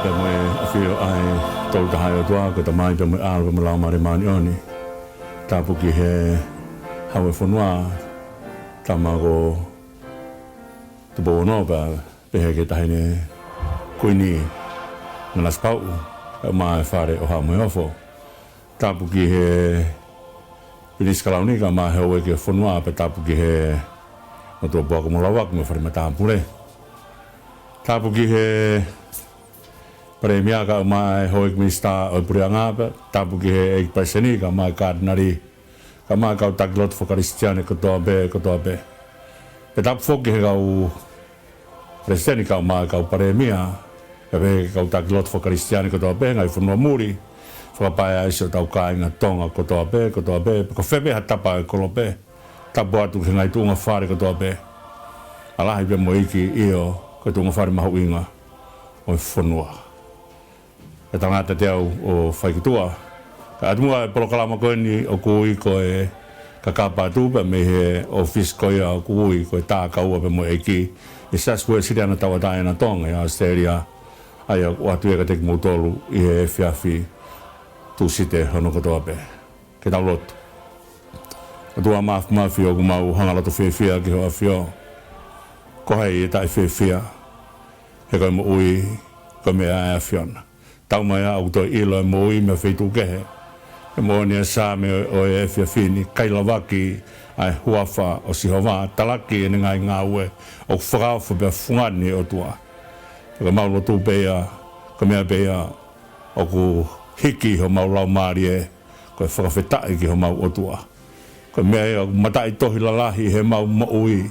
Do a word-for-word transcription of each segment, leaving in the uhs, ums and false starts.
Pea mo e ʻafio ʻa e Tolu Tahaʻi ʻOtua, ko e Tamai pea mo e ʻAlo pea mo e Laumālie Māʻoniʻoni. Tāpuaki he hau ʻo e fonua, Tama ko Tupou Ono pea pehē ki he Taʻahine Kuini Nanasipauʻu, pea mo e Fale ʻo Haʻa Moheofo. Tāpuaki he Pilinisi Kalauni kae ʻumaʻā e houʻeiki ʻo e fonua, pea tāpuaki he motuʻa Puaka mo Lauaki mo e fale matāpule. Tāpuaki he Palēmia kae ʻumaʻā e houʻeiki minisitā ʻo e puleʻanga, pea tāpuaki he ʻEiki Palesiteni kae ʻumaʻā e Katinali, kae ʻumaʻā e kau taki lotu fakakalisitiane kotoa pē, kotoa pē. Pea tapu foki he kau Palesiteni kae ʻumaʻā e kau Palēmia, pea pehē ki he kau taki lotu fakakalisitiane kotoa pē, ngaahi fonua muli, fakapaeʻi siʻotau kāinga Tonga kotoa pē, kotoa pē, pe ko fē pē ha tapa ʻo e kolope, tapu atu ki he ngaahi tuʻunga fale kotoa pē. ʻA lahi pea mo e iiki, ʻio, ko e tuʻunga fale mahuʻinga ʻo e fonua. Ko e tangata te u ʻo fai ki tuʻa. Kae ʻatu muʻa e polokalama ko eni ʻoku ui ko e Kakapa Atu, pea mei he ʻōfisi ko ia ʻoku ui ko e Takaua pea mo e ʻEiki ʻi he Siasi Uēsiliana Tauʻatāina ʻo Tonga ʻi ʻAositelēlia, ʻa ia ʻoku ʻoatu ia kiate kimoutolu ʻi he efiafi Tūsite hono kotoa pē. Ke tau lotu. ʻOtua Māfimafi, ʻoku mau hanga loto fiefia ki hoʻo ʻAfio. Ko hai ʻe taʻefiefia? He ko e moʻui, ko e meʻa ʻa e ʻAfiona. Taumaiā ʻoku toe ʻilo e moʻui mei ha feituʻu kehe. He moʻoni e Saame ʻo e efiafi ni, kai lavaki ʻa e huafa ʻo Sihova, talaki ʻene ngaahi ngāue, ʻoku fakaofo pea fungani e ʻOtua. Pea ko ʻemau lotu pē ia, ko e meʻa pē ia ʻoku hiki homau laumālie, ko e fakafetaʻi ki homau ʻOtua. Ko e meʻa ia ʻoku mataʻitohi lalahi heʻemau moʻui,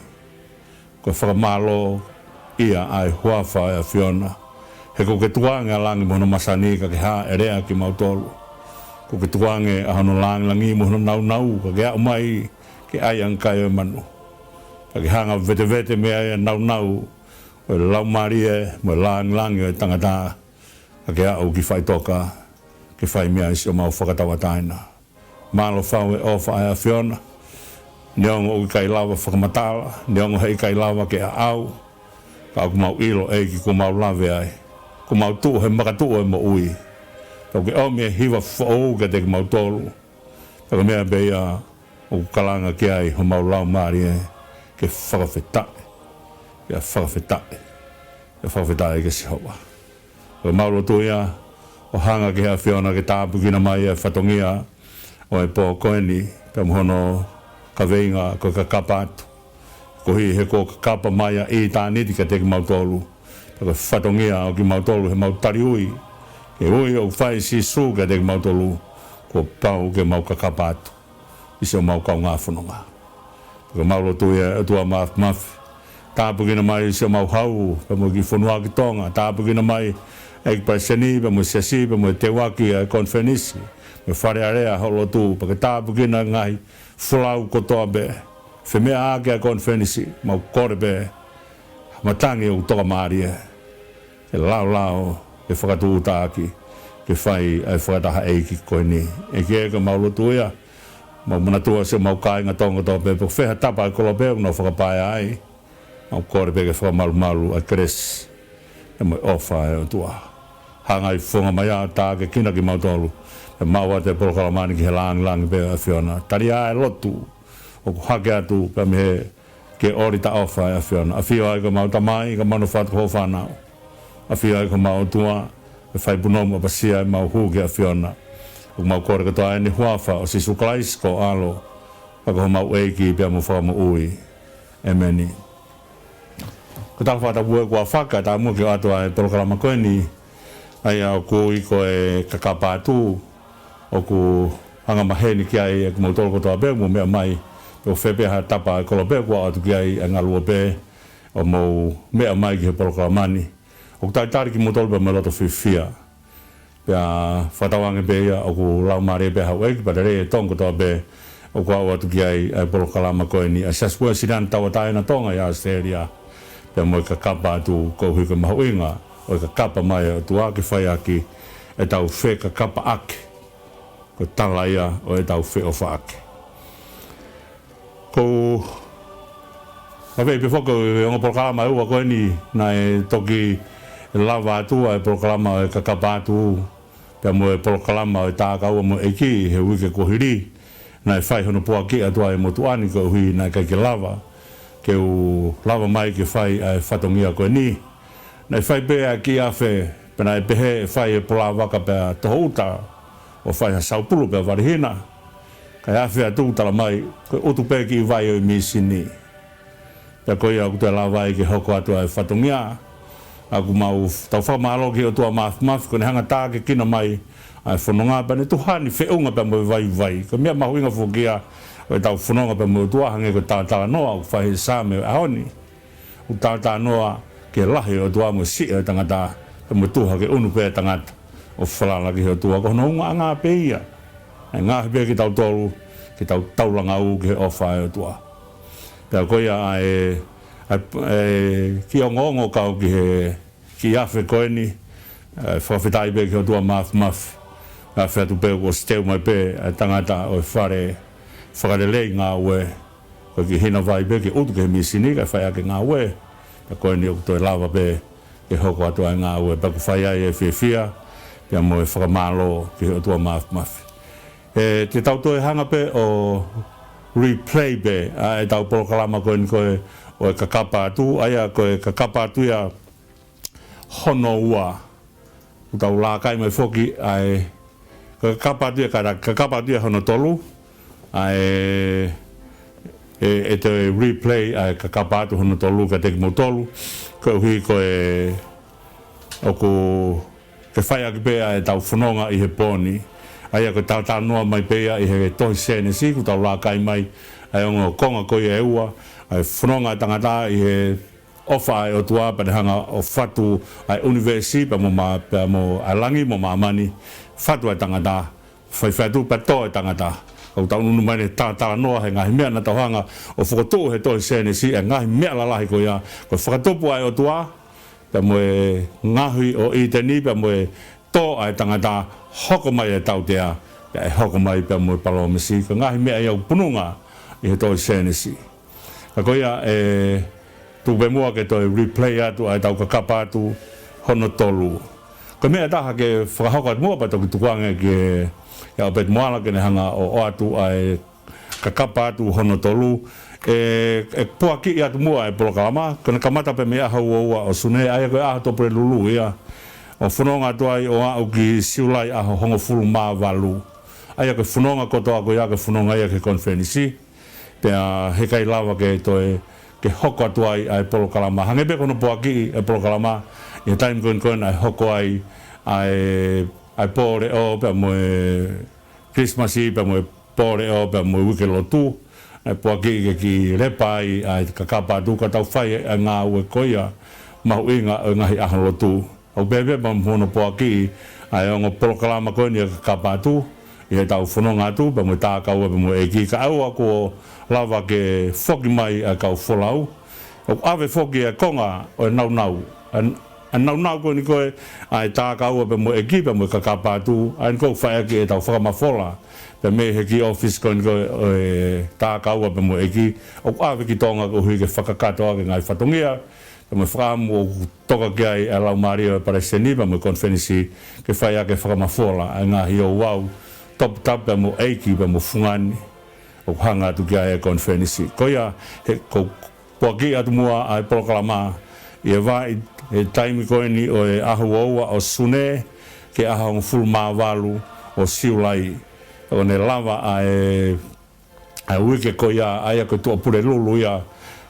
ko e fakamālō ia ʻa e huafa ʻo e ʻAfiona. He kuo ke tukuange ʻa langi mo hono masani, ka ke hāʻelea kimautolu. Kuo ke tukuange ʻa hono lāngilangi mo hono nāunau, ka ke aʻu mai ke ʻai ʻa e kai ʻo e manu. Ka ke hanga vetevete mei ai ʻa e nāunau ʻo e laumālie mo e lāngilangi ʻo e tangata, ka ke aʻu ki faʻitoka, ke fai mei ai siʻomau fakatauʻatāina. Mālō fau e ʻofa ʻa e ʻAfiona. Neongo ʻoku ʻikai lava fakamatala, neongo heʻikai lava ke ʻaʻau, ka ʻoku mau ʻilo, ʻEiki, kuo mau lave ai. Kuo mau tuʻu he makatuʻu ʻo e moʻui. Pea ʻoku ke ʻomi e hiva foʻou kiate kimautolu. Pea ko e meʻa pē ia ʻoku kalanga ki ai homau laumālie, ke fakafetaʻi, ke fakafetaʻi, ke fakafetaʻi kia Sihova. Ko ʻemau lotu ia, ʻo hanga ki he ʻAfiona ke tāpuekina mai e fatongia ʻo e pō ko eni, pea mo hono kaveinga ko e Kakapa Atu. Koeʻuhi he kuo kakapa mai ʻa ʻitāniti kiate kimautolu. Pea ko e fatongia ʻo kimautolu heʻemau tali ui, ke ui ʻoku fai ʻe Sīsū kiate kimautolu, kuo pau ke mau kakapa atu ʻi siʻomau kaungā fononga. Pea ko ʻemau lotu ia, ʻOtua Māfimafi. Tāpuekina mai siʻomau hau, pea mo e kiʻi fonua ki Tonga. Tāpuekina mai ʻEiki Palesiteni, pea mo e Siasi, pea mo e teuaki ʻa e konifelenisi, mo e Fale Alea hoʻo lotu, pea ke tāpuekina e ngaahi folau kotoa pē. Fai meʻa ʻaki ʻa e konifelenisi, mau kole pē, matangi ʻoku tokamālie, ke laolao, ke fakatūʻuta ʻaki, ke fai ʻa e fakataha ʻeiki ko eni. ʻEiki ē, ko ʻemau lotu ia, mau manatua siʻomau kāinga Tonga kotoa pē, pe ko fē ha tapa ʻo e kolope ʻoku nau fakapaeʻi ai. Mau kole pē ke fakamalumalu ʻa e kelesi pea mo e ʻofa ʻa e ʻOtua. Hanga ʻo fofonga mai ʻo tākiekina kimautolu, pea maʻu atu e polokalama ni ki he lāngilangi pē ʻo e ʻAfiona. Tali ā e lotu ʻoku hake atu pea mei he ke ʻoli taʻofa ʻa e ʻAfiona. ʻAfio ai ko ʻemau Tamai, kae ʻumaʻā hono fatu ko hoʻo fānau. ʻAfio ai ko homau ʻOtua, ke fai punou mo ʻapasia ʻemau hū ki he ʻAfiona. ʻOku mau kole kotoa eni ʻi he huafa ʻo Sīsū Kalaisi ko ho ʻAlo, pea ko homau ʻEiki pea mo Fakamoʻui. ʻEmeni. Ko e tala fakatapu ē kuo faka, tā muʻa ke ʻoatu ʻa e polokalama ko eni, ʻa ia ʻoku ui ko e Kakapa Atu, ʻoku angamaheni ki ai ʻa kimoutolu kotoa pē ʻoku mou meʻa mai, pe ko fē pē ha tapa ʻo e kolope kuo ʻoatu ki ai ʻa e ngaluope, ʻo mou meʻa mai ki he polokalama ni. ʻOku talitali kimoutolu pea mo e loto fiefia. Pea fakatauange pē ia ʻoku laumālie pē houʻeiki pea lelei e Tonga kotoa pē ʻoku ʻoatu ki ai ʻa e polokalama ko eni ʻa e Siasi Uēsiliana Tauʻatāina ʻo Tonga ʻi ʻAositelēlia, pea mo e Kakapa Atu, koeʻuhi ko e mahuʻinga ʻo e kakapa mai ʻa e ʻOtua ke fai ʻaki ʻetau fekakapaʻaki. Ko e tala ia ʻo ʻetau feʻofaʻaki. Ko u lave pē foki ʻi he ongo polokalama ʻe ua ko eni naʻe toki ʻe lava atu ʻa e polokalama ʻo e kakapa atu, pea mo e polokalama ʻo e tākaua mo e ʻEiki he uike kuo hili, naʻe fai hono puaki atu ʻa e motuʻa ni koeʻuhi naʻe ʻikai ke lava, ke u lava mai ke fai ʻa e fatongia ko eni. Naʻe fai pē ʻa e kiʻi afe, pea naʻe pehē ʻe fai e polavaka pea toho ʻuta, ʻo fai ha saupulu pea valihina. Kae afe atu tala mai, ko e ʻutu pē kiʻi vai ʻo e mīsini. Pea ko ia ʻoku toe lava ai ke hoko atu ʻa e fatongia. ʻOku mau tau fakamālō ki he ʻOtua Māfimafi, ko ʻene hanga ʻo tākiekina mai ʻa e fononga pea ne tuha ni feʻunga pea mo e vaivai. Ko e meʻa mahuʻinga foki ia ʻo ʻetau fononga pea mo e ʻOtua hangē ko e talatalanoa ʻoku fai he Saame ʻo e ʻaho ni. ʻOku talatalanoa ki he lahi ʻo e ʻOtua mo e siʻi ʻo e tangata, pea mo e tuha ke ʻunu pē ʻa e tangata ʻo falala ki he ʻOtua, ko hono ungaʻanga pē ia. ʻE ngaohi pē kitautolu ke tau taulanga ʻo ki he ʻofa ʻa e ʻOtua. Pea ko ia ʻa e, ʻa e, ʻa e kiʻi ongoongo kau ki he kiʻi afe ko eni, ʻa e fakafetaʻi pē ki he ʻOtua Māfimafi. Afe atu pē kuo ʻosi teu mai pē ʻa e tangata ʻo e fale fakalelei ngāue. Ko e kiʻi hina vai pē ke ʻutu ki he mīsini kae fai ʻaki e ngāue. Pea ko eni ʻoku toe lava pē ke hoko atu ʻa e ngāue. Pea ʻoku fai ai e fiefia, pea mo e fakamālō ki he ʻOtua Māfimafi. ʻE, te tau toe hanga pē ʻo replay pē ʻa ʻetau polokalama ko eni ko e, ʻo e kakapa atu, ʻa ia ko e kakapa atu ia hono ua. ʻOku tau lākai mai foki ʻa e, ko e kakapa atu ia, ka, kakapa atu ia hono tolu, ʻa e, ʻe, ʻe toe replay ʻa e kakapa atu hono tolu kiate kimoutolu, koeʻuhi ko e, ʻoku ke fai ʻaki pē ʻa ʻetau fononga ʻi he pō ni. ʻA ia ko e talatalanoa mai pē ia ʻi he tohi Sēnesi, ʻoku tau lākai mai ʻa e ongo konga ko ia ʻe ua, ʻa e fononga ʻa e tangata ʻi he ʻofa ʻa e ʻOtua pea ne hanga ʻo fatu ʻa e ʻunivēsi pea mo mā-, pea mo ʻa e langi mo māmani, fatu ʻa e tangata, faifai atu pea tō ʻa e tangata. ʻOku tau ʻunuʻunu mai ʻene talatalanoa he ngaahi meʻa naʻa tau hanga ʻo fokotuʻu he tohi Sēnesi, ʻa e ngaahi meʻa lalahi ko ia, ko e fakatupu ʻa e ʻOtua, pea mo e ngaohi ʻo ʻĪteni, pea mo e tō ʻa e tangata, hoko mai e tautea, pea ʻe hoko mai pea mo e palōmesi, ko e ngaahi meʻa ia ʻoku pununga ʻi he tohi Sēnesi. Ka ko ia ʻe tuku pē muʻa ke toe replay atu ʻa ʻetau kakapa atu hono tolu. Ko e meʻa ʻe taha ke fakahoko atu muʻa pea toki tukuange ki he, ʻia ʻOpeti Moala ke ne hanga ʻo ʻoatu ʻa e kakapa atu hono tolu. ʻE, ʻe puakiʻi atu muʻa e polokalama, ko ʻene kamata pē mei he ʻaho ua ua ʻo Sune, ʻa ia ko e ʻaho Tuʻapulelulu ia. ʻO fononga atu ai ʻo aʻu ki Siulai ʻaho hongofulu mā valu. ʻA ia ko e fononga kotoa ko ia ko e fononga ia ki he konifelenisi. Pea heʻikai lava ke toe, ke hoko atu ai ʻa e polokalama. Hangē pē ko hono puakiʻi e polokalama, ʻi he taimi ko eni ko eni ʻe hoko ai ʻa e, ʻa e pō leʻo pea mo e Kilisimasi pea mo e pō leʻo pea mo e uike lotu. ʻE puakiʻi ke kiʻi lepa ai ʻa e kakapa atu ka tau fai ʻa e ngāue ko ia mahuʻinga ʻo e ngaahi ʻaho lotu. ʻOku pehē pē mo hono puakiʻi ʻa e ongo polokalama ko eni ʻa e kakapa atu, ʻi heʻetau fononga atu pea mo e tākaua pea mo e ʻEiki, kae ʻoua kuo lava ke foki mai ʻa e kau folau. ʻOku ʻave foki e konga ʻo e naunau. ʻA e, ʻa e naunau ko eni ko e, ʻa e tākaua pea mo e ʻEiki pea mo e kakapa atu, ʻa eni ʻoku fai ʻaki ʻetau fakamafola. Pea mei he kiʻi ʻōfisi ko eni ko e, ʻo e tākaua pea mo e ʻEiki, ʻoku ʻave ki Tonga koeʻuhi ke fakakakato ʻaki e ngaahi fatongia, pea mo e fakaʻamu ʻoku toka ki ai ʻa e laumālie ʻo e palesiteni pea mo e konifelenisi, ke fai ʻaki e fakamafola ʻa e ngaahi ouau, toputapu pea mo e ʻeiki pea mo e fungani ʻoku hanga atu ki ai e konifelenisi. Ko ia, he ʻoku puakiʻi atu muʻa ʻa e polokalama, ʻi he vahaʻa, he taimi ko eni ʻo e ʻaho ua ua ʻo Sune, ki he ʻaho hongofulu mā valu ʻo Siulai. ʻOku ne lava ʻa e, ʻa e uike ko ia, ʻa ia ko e Tuʻapulelulu ia,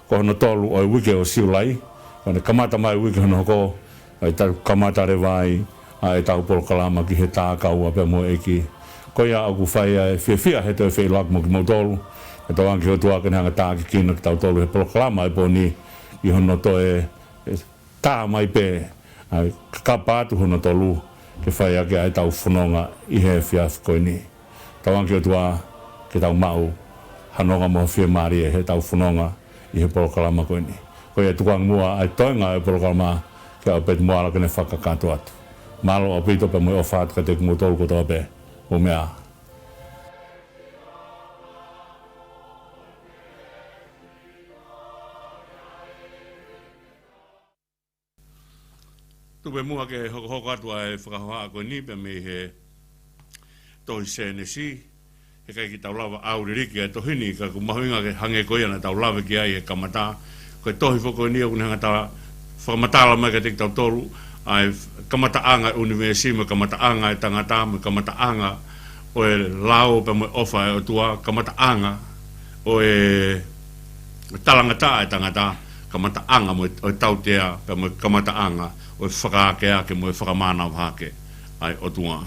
ko hono tolu ʻo e uike ʻo Siulai. ʻOku ne kamata mai uike hono hoko, ʻa ia ʻoku kamata leva ai ʻa ʻetau polokalama ki he tākaua pea mo e ʻEiki. Ko ia ʻoku fai ʻa e fiefia he toe feʻiloaki mo kimoutolu. ʻE tauange ki he ʻOtua ke ne hanga ʻo tākiekina kitautolu he polokalama ʻo e pō ni, ʻi hono toe, ʻe tā mai pē ʻa e kakapa atu hono tolu, ke fai ʻaki ʻa ʻetau fononga ʻi he efiafi ko eni. Tauange ki he ʻOtua ke tau maʻu ha nonga mo ha fiemālie heʻetau fononga ʻi he polokalama ko eni. Ko ia, tukuange muʻa ʻa e toenga ʻo e polokalama kia ʻOpeti Moala ke ne fakakakato atu. Mālō ʻaupito pea mo e ʻofa atu kiate kimoutolu kotoa pē. Mou meʻa ā. Tuku muʻa ke hokohoko atu ʻa e fakahohaʻa ko eni pea mei he tohi Sēnesi, he ʻikai ke tau lava ʻauliliki ʻa e tohi ni, ka ʻoku mahuʻinga ke hangē ko ia naʻa tau lave ki ai he kamata. Ko e tohi foki ko eni ʻoku ne hanga ʻo fakamatala mai kiate kitautolu ʻa e kamataʻanga ʻo e ʻunivēsi, mo e kamataʻanga ʻo e tangata, mo e kamataʻanga ʻo e lao pea mo e ʻofa ʻa e ʻOtua, kamataʻanga ʻo e talangataʻa ʻa e tangata, kamataʻanga mo e, ʻo e tautea, pea mo e kamataʻanga ʻo e fakaakeake mo e fakamānava hake ʻa e ʻOtua.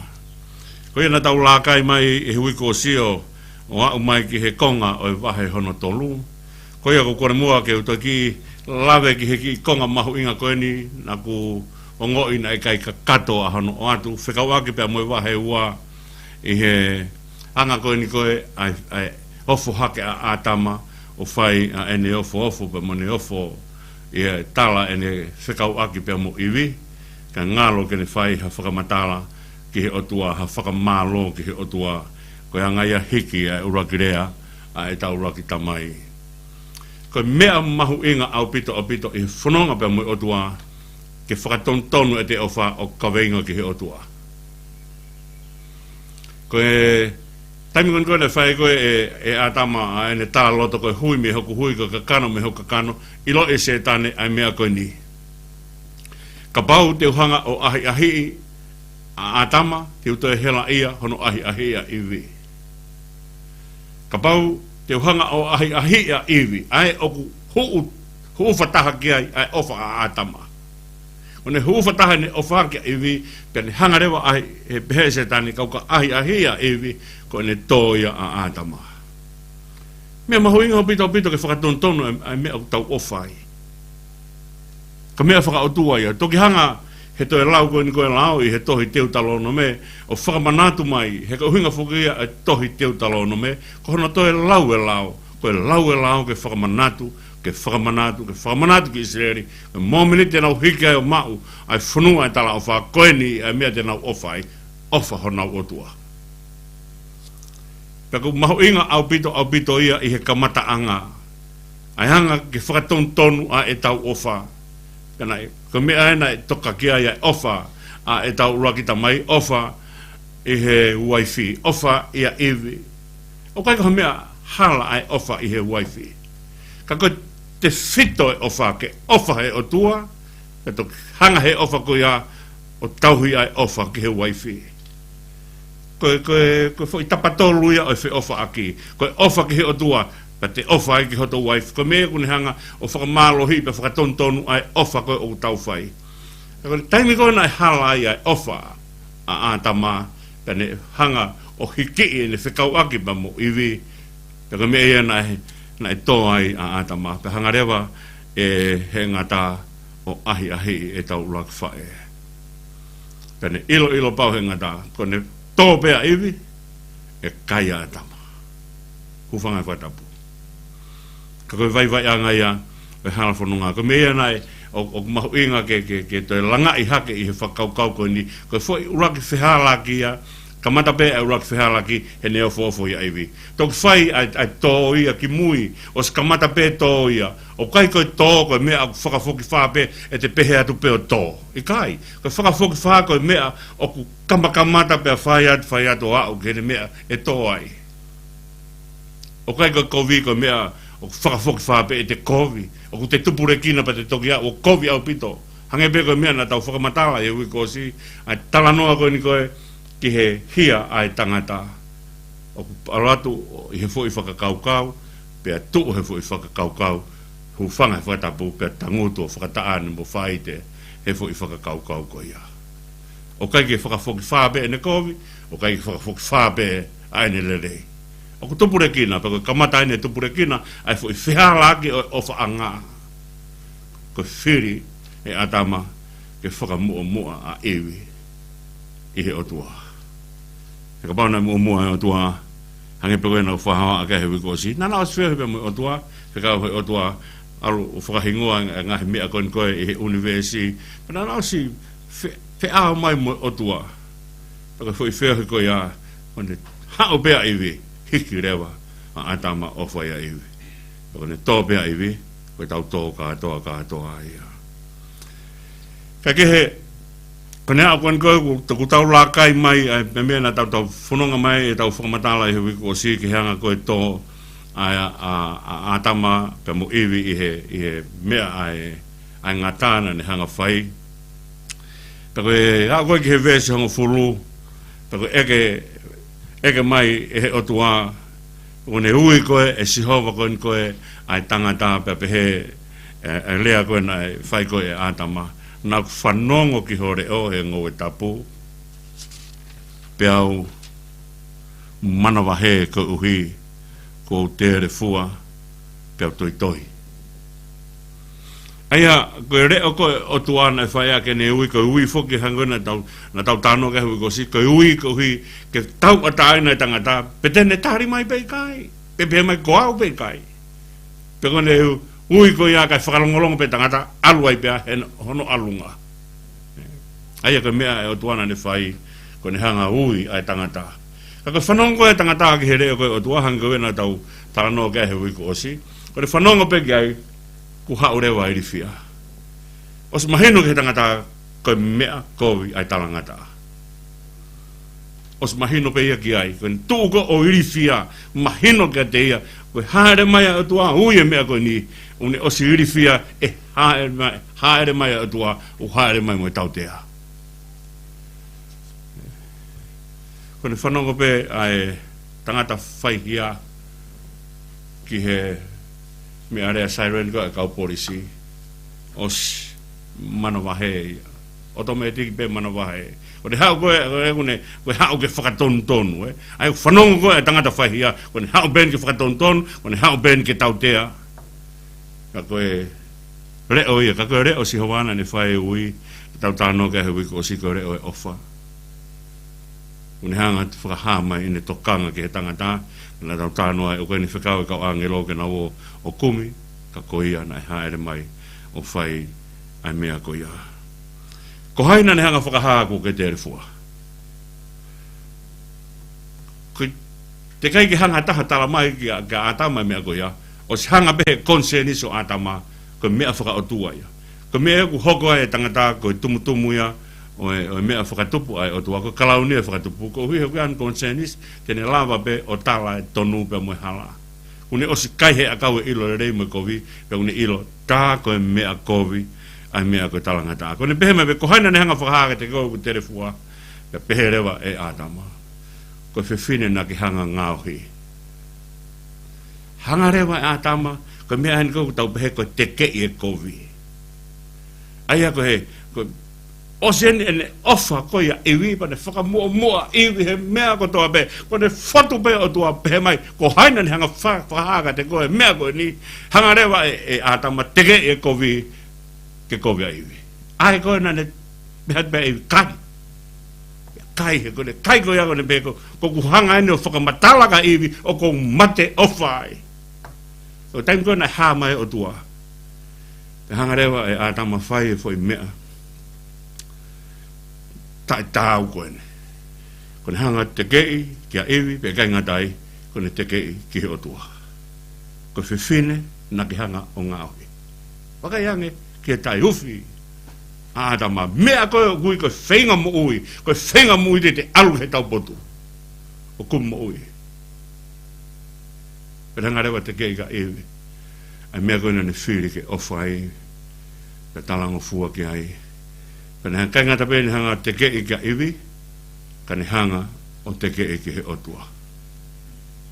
Ko ia naʻa tau lākai mai ʻi he uike kuo ʻosi ʻo aʻu mai ki he konga ʻo e vahe hono tolu. Ko ia ʻoku ou kole muʻa ke u toki lave ki he kiʻi konga mahuʻinga ko eni naʻa ku ongoʻi naʻe ʻikai kakato ʻa hono ʻoatu, fekauʻaki pea mo e vahe ua, ʻi he anga ko eni ko ē ʻa e, ʻa e ofo hake ʻa ʻĀtama, ʻo fai ʻa ʻene ofoofo pea mo ʻene ofo, ʻi he tala ʻene fekauʻaki pea mo ʻIvi, ka ngalo ke ne fai ha fakamatala ki he ʻOtua, ha fakamālō ki he ʻOtua, ko e anga ia hiki ʻa e ʻuluaki lea ʻa ʻetau ʻuluaki tamai. Ko e meʻa mahuʻinga ʻaupito, ʻaupito ʻi he fononga pea mo e ʻOtua, ke fakatonutonu ʻete ʻofa ʻo kaveinga ki he ʻOtua. Ko e taimi ko eni ko ē naʻe fai ko ē ʻe, ʻe ʻĀtama ʻa ʻene tā loto, ko e hui mei hoku hui, ko e kakano mei hoku kakano, ʻiloʻi ʻe Sētane ʻa e meʻa ko eni. Kapau te u hanga ʻo ʻahiʻahiʻi ʻa ʻĀtama, te u toe helaʻia hono ʻahiʻahiʻi ʻa ʻIvi. Kapau te u hanga ʻo ʻahiʻahiʻi ʻa ʻIvi, ʻa ē ʻoku huʻu, huʻu fakataha ki ai ʻa e ʻofa ʻa ʻĀtama. ʻO ne huʻu fakataha ʻene ʻofa kia ʻIvi, pea ne hanga leva ʻa e, ʻe pehē ʻe Sētane, kapau ka ʻahiʻahiʻi ʻa ʻIvi, ko ʻene tō ia ʻa ʻĀtama. Meʻa mahuʻinga ʻaupito, ʻaupito ke fakatonutonu ʻa e, ʻa e meʻa ʻoku tau ʻofa ai. Ko e meʻa fakaʻotua ia. Toki hanga he toe lau ko eni ko e lao ʻi he tohi Teutalōnome ʻo fakamanatu mai, he ko e ʻuhinga foki ia ʻa e tohi Teutalōnome, ko hono toe lau e lao, ko e lau e lao ke fakamanatu, ke fakamanatu, ke fakamanatu ki ʻIsileli, ko e mōmeniti te nau hiki ai ʻo maʻu ʻa e fonua ʻo e talaʻofa, ko eni ʻa e meʻa te nau ʻofa ai, ʻofa honau ʻOtua. Pea ʻoku mahuʻinga ʻaupito, ʻaupito ia ʻi he kamataʻanga, ʻa e hanga ke fakatonutonu ʻa ʻetau ʻofa. Ka naʻe, ko e meʻa ē naʻe toka ki ai ʻa e ʻofa ʻa ʻetau ʻuluaki tamai, ʻofa ʻi he uaifi, ʻofa ʻia ʻIvi. ʻOku ʻikai ko ha meʻa hala ʻa e ʻofa ʻi he uaifi. Ka ko e tefito e ʻofa, ke ʻofa he ʻOtua, pea toki hanga he ʻofa ko ia ʻo tauhi ʻa e ʻofa ki he uaifi. Ko e, ko e, ko e foʻi tapa tolu ia ʻo e feʻofaʻaki. Ko e ʻofa ki he ʻOtua, pea te ʻofa ai ki hoto uaifi. Ko e meʻa ʻoku ne hanga ʻo fakamālohi pea fakatonutonu ʻa e ʻofa ko ē ʻoku tau fai. Ka ko e taimi ko ē naʻe hala ai ʻa e ʻofa ʻa ʻĀtama, pea ne hanga ʻo hikiʻi ʻene fekauʻaki pea mo ʻIvi, pea ko e meʻa ia naʻe, naʻe tō ai ʻa ʻĀtama, pea hanga leva ʻe he ngata ʻo ʻahiʻahiʻi ʻetau ʻuluaki faʻē. Pea ne ʻiloʻilo pau he ngata, ko ʻene tō pē ʻa ʻIvi, ʻe kai ʻa ʻĀtama. Hūfanga he fakatapu. Ka ko e vaivaiʻanga ia ʻo e hala fononga. Ko e meʻa ia naʻe, ʻo, ʻoku mahuʻinga ke, ke, ke toe langaʻi hake ʻi he fakakaukau ko eni. Ko e foʻi ʻuluaki fehālaaki ia, kamata pē ʻa e ʻuluaki fehālaaki heʻene ofoofo ʻia ʻIvi. Toki fai ʻa e, ʻa e tō ia ki mui, ʻosi kamata pē tō ia. ʻOku ʻikai ko e tō, ko e meʻa ʻoku fakafokifā pē, ʻe te pehē atu pē ʻo tō. ʻIkai, ko e fakafokifā ko e meʻa ʻoku kamakamata pea fai atu, fai atu ʻo aʻu ki heʻene meʻa ʻe tō ai. ʻOku ʻikai ko e kovi ko e meʻa ʻoku fakafokifā pē ʻe te kovi. ʻOku te tupulekina pea te toki aʻu ʻo kovi ʻaupito. Hangē pē ko e meʻa naʻa tau fakamatala he uike kuo ʻosi, ʻa e talanoa ko eni ko ē ki he hia ʻa e tangata. ʻOku ʻalu atu ʻi he foʻi fakakaukau, pea tuʻu he foʻi fakakaukau, hūfanga he fakatapu, pea tangutu ʻo fakataʻane mo faite he foʻi fakakaukau ko ia. ʻOku ʻikai ke fakafokifā pē ʻene kovi, ʻoku ʻikai ke fakafokifā pē ʻa ʻene lelei. ʻOku tupulekina, pea ko e kamata ʻene tupulekina ʻa e foʻi fehālaaki ʻo e ʻofaʻanga. Ko e fili ʻe ʻĀtama ke fakamuʻomuʻa ʻa ʻIvi ʻi he ʻOtua. He kapau naʻe muʻomuʻa e ʻOtua, hangē pē ko ē naʻa ku fakahohaʻa ki ai he uike kuo ʻosi, naʻa na ʻosi feohi pē mo e ʻOtua, fekau he ʻOtua ʻalu ʻo fakahingoa e ngaahi meʻa ko eni ko ē ʻi he ʻunivēsi, pea naʻa na ʻosi fe-, feʻao mai mo e ʻOtua. Pea ko e foʻi feohi ko ia, ʻo ne haʻu pē ʻa ʻIvi, hiki leva ʻa ʻĀtama ʻo ʻofa ʻia ʻIvi. Pea ko ʻene tō pē ʻa ʻIvi, ko ʻetau tō kātoa, kātoa ia. Ka ko e Ko ʻene aʻu ko eni ko ē, kuo, kuo tau laka mai ai, pea meʻa naʻa tau, tau fononga mai ʻetau fakamatala ʻi he uike kuo ʻosi ki he anga ko ē ʻo e tō ʻa, ʻa, ʻa, ʻa ʻĀtama pea mo ʻIvi ʻi he, ʻi he meʻa ʻa e, ʻa e ngata naʻa ne hanga ʻo fai. Pea ko e aʻu ko ē ki he veesi hongofulu, pea ko e ʻeke, ʻeke mai ʻe he ʻOtua, kuo ne ui ko ē ʻe Sihova ko eni ko ē ʻa e tangata, pea pehē ʻe, ʻe he lea ko ē naʻe fai ko ē ʻe ʻĀtama: Naʻa ku fanongo ki ho leʻo he ngoue tapu, pea u manavahē koeʻuhi kuo u telefua, pea u toitoi. ʻA ia, ko e leʻo ko ē ʻo e ʻOtua naʻe fai ʻaki ʻene ui, ko e ui foki hangē ko ē naʻa tau, naʻa tau talanoa ki ai he uike kuo ʻosi, ko e ui koeʻuhi ke tauʻatāina e tangata, pe te ne tali mai pe ʻikai, pe pehē mai ko au pe ʻikai. Pea ko ʻene ui ko ia kae fakalongolongo pē tangata, ʻalu ai pē ia he hono ʻalunga. ʻA ia ko e meʻa ʻa e ʻOtua naʻa ne fai, ko ʻene hanga ʻo ui ʻa e tangata. Ka ko e fanongo ko ē ʻa e tangata ki he leʻo ko ē ʻo e ʻOtua, hangē ko ē naʻa tau talanoa ki ai he uike kuo ʻosi, ko ʻene fanongo pē ki ai, kuo haʻu leva ʻa e ilifia. ʻOsi mahino ki he tangata ko e meʻa kovi ʻa e talangataʻa. ʻOsi mahino pē ia ki ai, ko ʻene tuʻu ko ē ʻo ilifia, mahino kiate ia, ko e hāʻele mai ʻa e ʻOtua ʻo ui e meʻa ko eni, ʻoku ne ʻosi ilifia ʻe hāʻele mai, hāʻele mai ʻa e ʻOtua, ʻo hāʻele mai mo e tautea. Ko ʻene fanongo pē ʻa e tangata faihia ki he meʻalea siren ko ē ʻa e kau polisi, ʻosi manavahē ia. ʻOtomētiki pē manavahē. Ko ʻene haʻu ko ē, ko ʻene, ko ʻene haʻu ke fakatonutonu, ē. ʻA ia fanongo ko ē ʻa e tangata faihia, ko ʻene haʻu pē eni ke fakatonutonu, ko ʻene haʻu pē eni ke tautea. Ka ko e leʻo ia, ka ko e leʻo ʻo Sihova naʻa ne fai e ui, tau talanoa ki ai he uike kuo ʻosi, ko e leʻo ʻo e ʻofa. ʻOku ne hanga ʻo fakahā mai ʻene tokanga ki he tangata, naʻa tau talanoa ai, ʻoku ʻi ai ʻene fekau e kau ʻāngelo ke nau ō ʻo kumi, ka ko ia naʻe hāʻele mai ʻo fai ʻa e meʻa ko ia. Ko hai naʻa ne hanga ʻo fakahā kuo ke telefua? Ko e teʻeki ai ke hanga ʻe ha taha ʻo tala mai kia, kia ʻĀtama e meʻa ko ia, ʻosi hanga pē he konisēnisi ʻo ʻĀtama, ko e meʻa fakaʻotua ia. Ko e meʻa ia ʻoku hoko ai e tangata ko e tumutumu ia ʻo e, ʻo e meʻa fakatupu ʻa e ʻOtua, ko e kalauni ia fakatupu, koeʻuhi he ʻoku ʻi ai hono konisēnisi, te ne lava pē ʻo tala e tonu pea mo e hala. ʻOku ne ʻosi kai he ʻakau e ʻilo lelei mo e kovi, pea ʻoku ne ʻilo tā ko e meʻa kovi ʻa e meʻa ko e talangataʻa. Ko ʻene pehē mai pē, ko hai naʻa ne hanga ʻo fakahā kiate koe kuo ke telefua? Pea pehē leva ʻe ʻĀtama, ko e fefine naʻa ke hanga ʻo ngaohi. Hanga leva ʻe ʻĀtama, ko e meʻa eni ko ē ʻoku tau pehē ko e tekeʻi e kovi. ʻA ia ko e, ko e ʻosi eni ʻene ʻofa ko ia ʻa ʻIvi, pea ne fakamuʻomuʻa ʻa ʻIvi he meʻa kotoa pē, ko ʻene fotu pē ʻOtua pehē mai, ko hai naʻa ne hanga ʻo fa-, fakahā kiate koe e meʻa ko eni? Hanga leva ʻe, ʻe ʻĀtama ʻo tekeʻi e kovi, ke kovi ʻa ʻIvi. ʻA ia ko ē naʻa ne pehē pē ʻe ʻIvi, kai. Kai he ko ʻene kai ko ia ko ʻene pehē ko, ko ʻeku hanga eni ʻo fakamatala kia ʻIvi ʻoku ou mate ʻofa ai. ʻO taimi ko ē naʻe hā mai e ʻOtua, pea hanga leva ʻe ʻĀtama ʻo fai e foʻi meʻa taʻetaau ko eni. Ko ʻene hanga ʻo tekeʻi kia ʻIvi, pea ʻikai ngata ai, ko ʻene tekeʻi ki he ʻOtua. Ko e fefine naʻa ke hanga ʻo ngaohi. Vakai ange ki he taʻeufi ʻa ʻĀtama, meʻa ko ē ʻoku ui ko e feinga moʻui, ko e feinga moʻui te te ʻalu he taupotu ʻo kumi moʻui. Pea ne hanga leva ʻo tekeʻi kia ʻIvi ʻa e meʻa ko ē naʻa ne fili ke ʻofa ai, pea talangofua ki ai. Pea ne hanga, ʻikai ngata pē ʻene hanga ʻo tekeʻi kia ʻIvi, ka ne hanga ʻo tekeʻi ki he ʻOtua.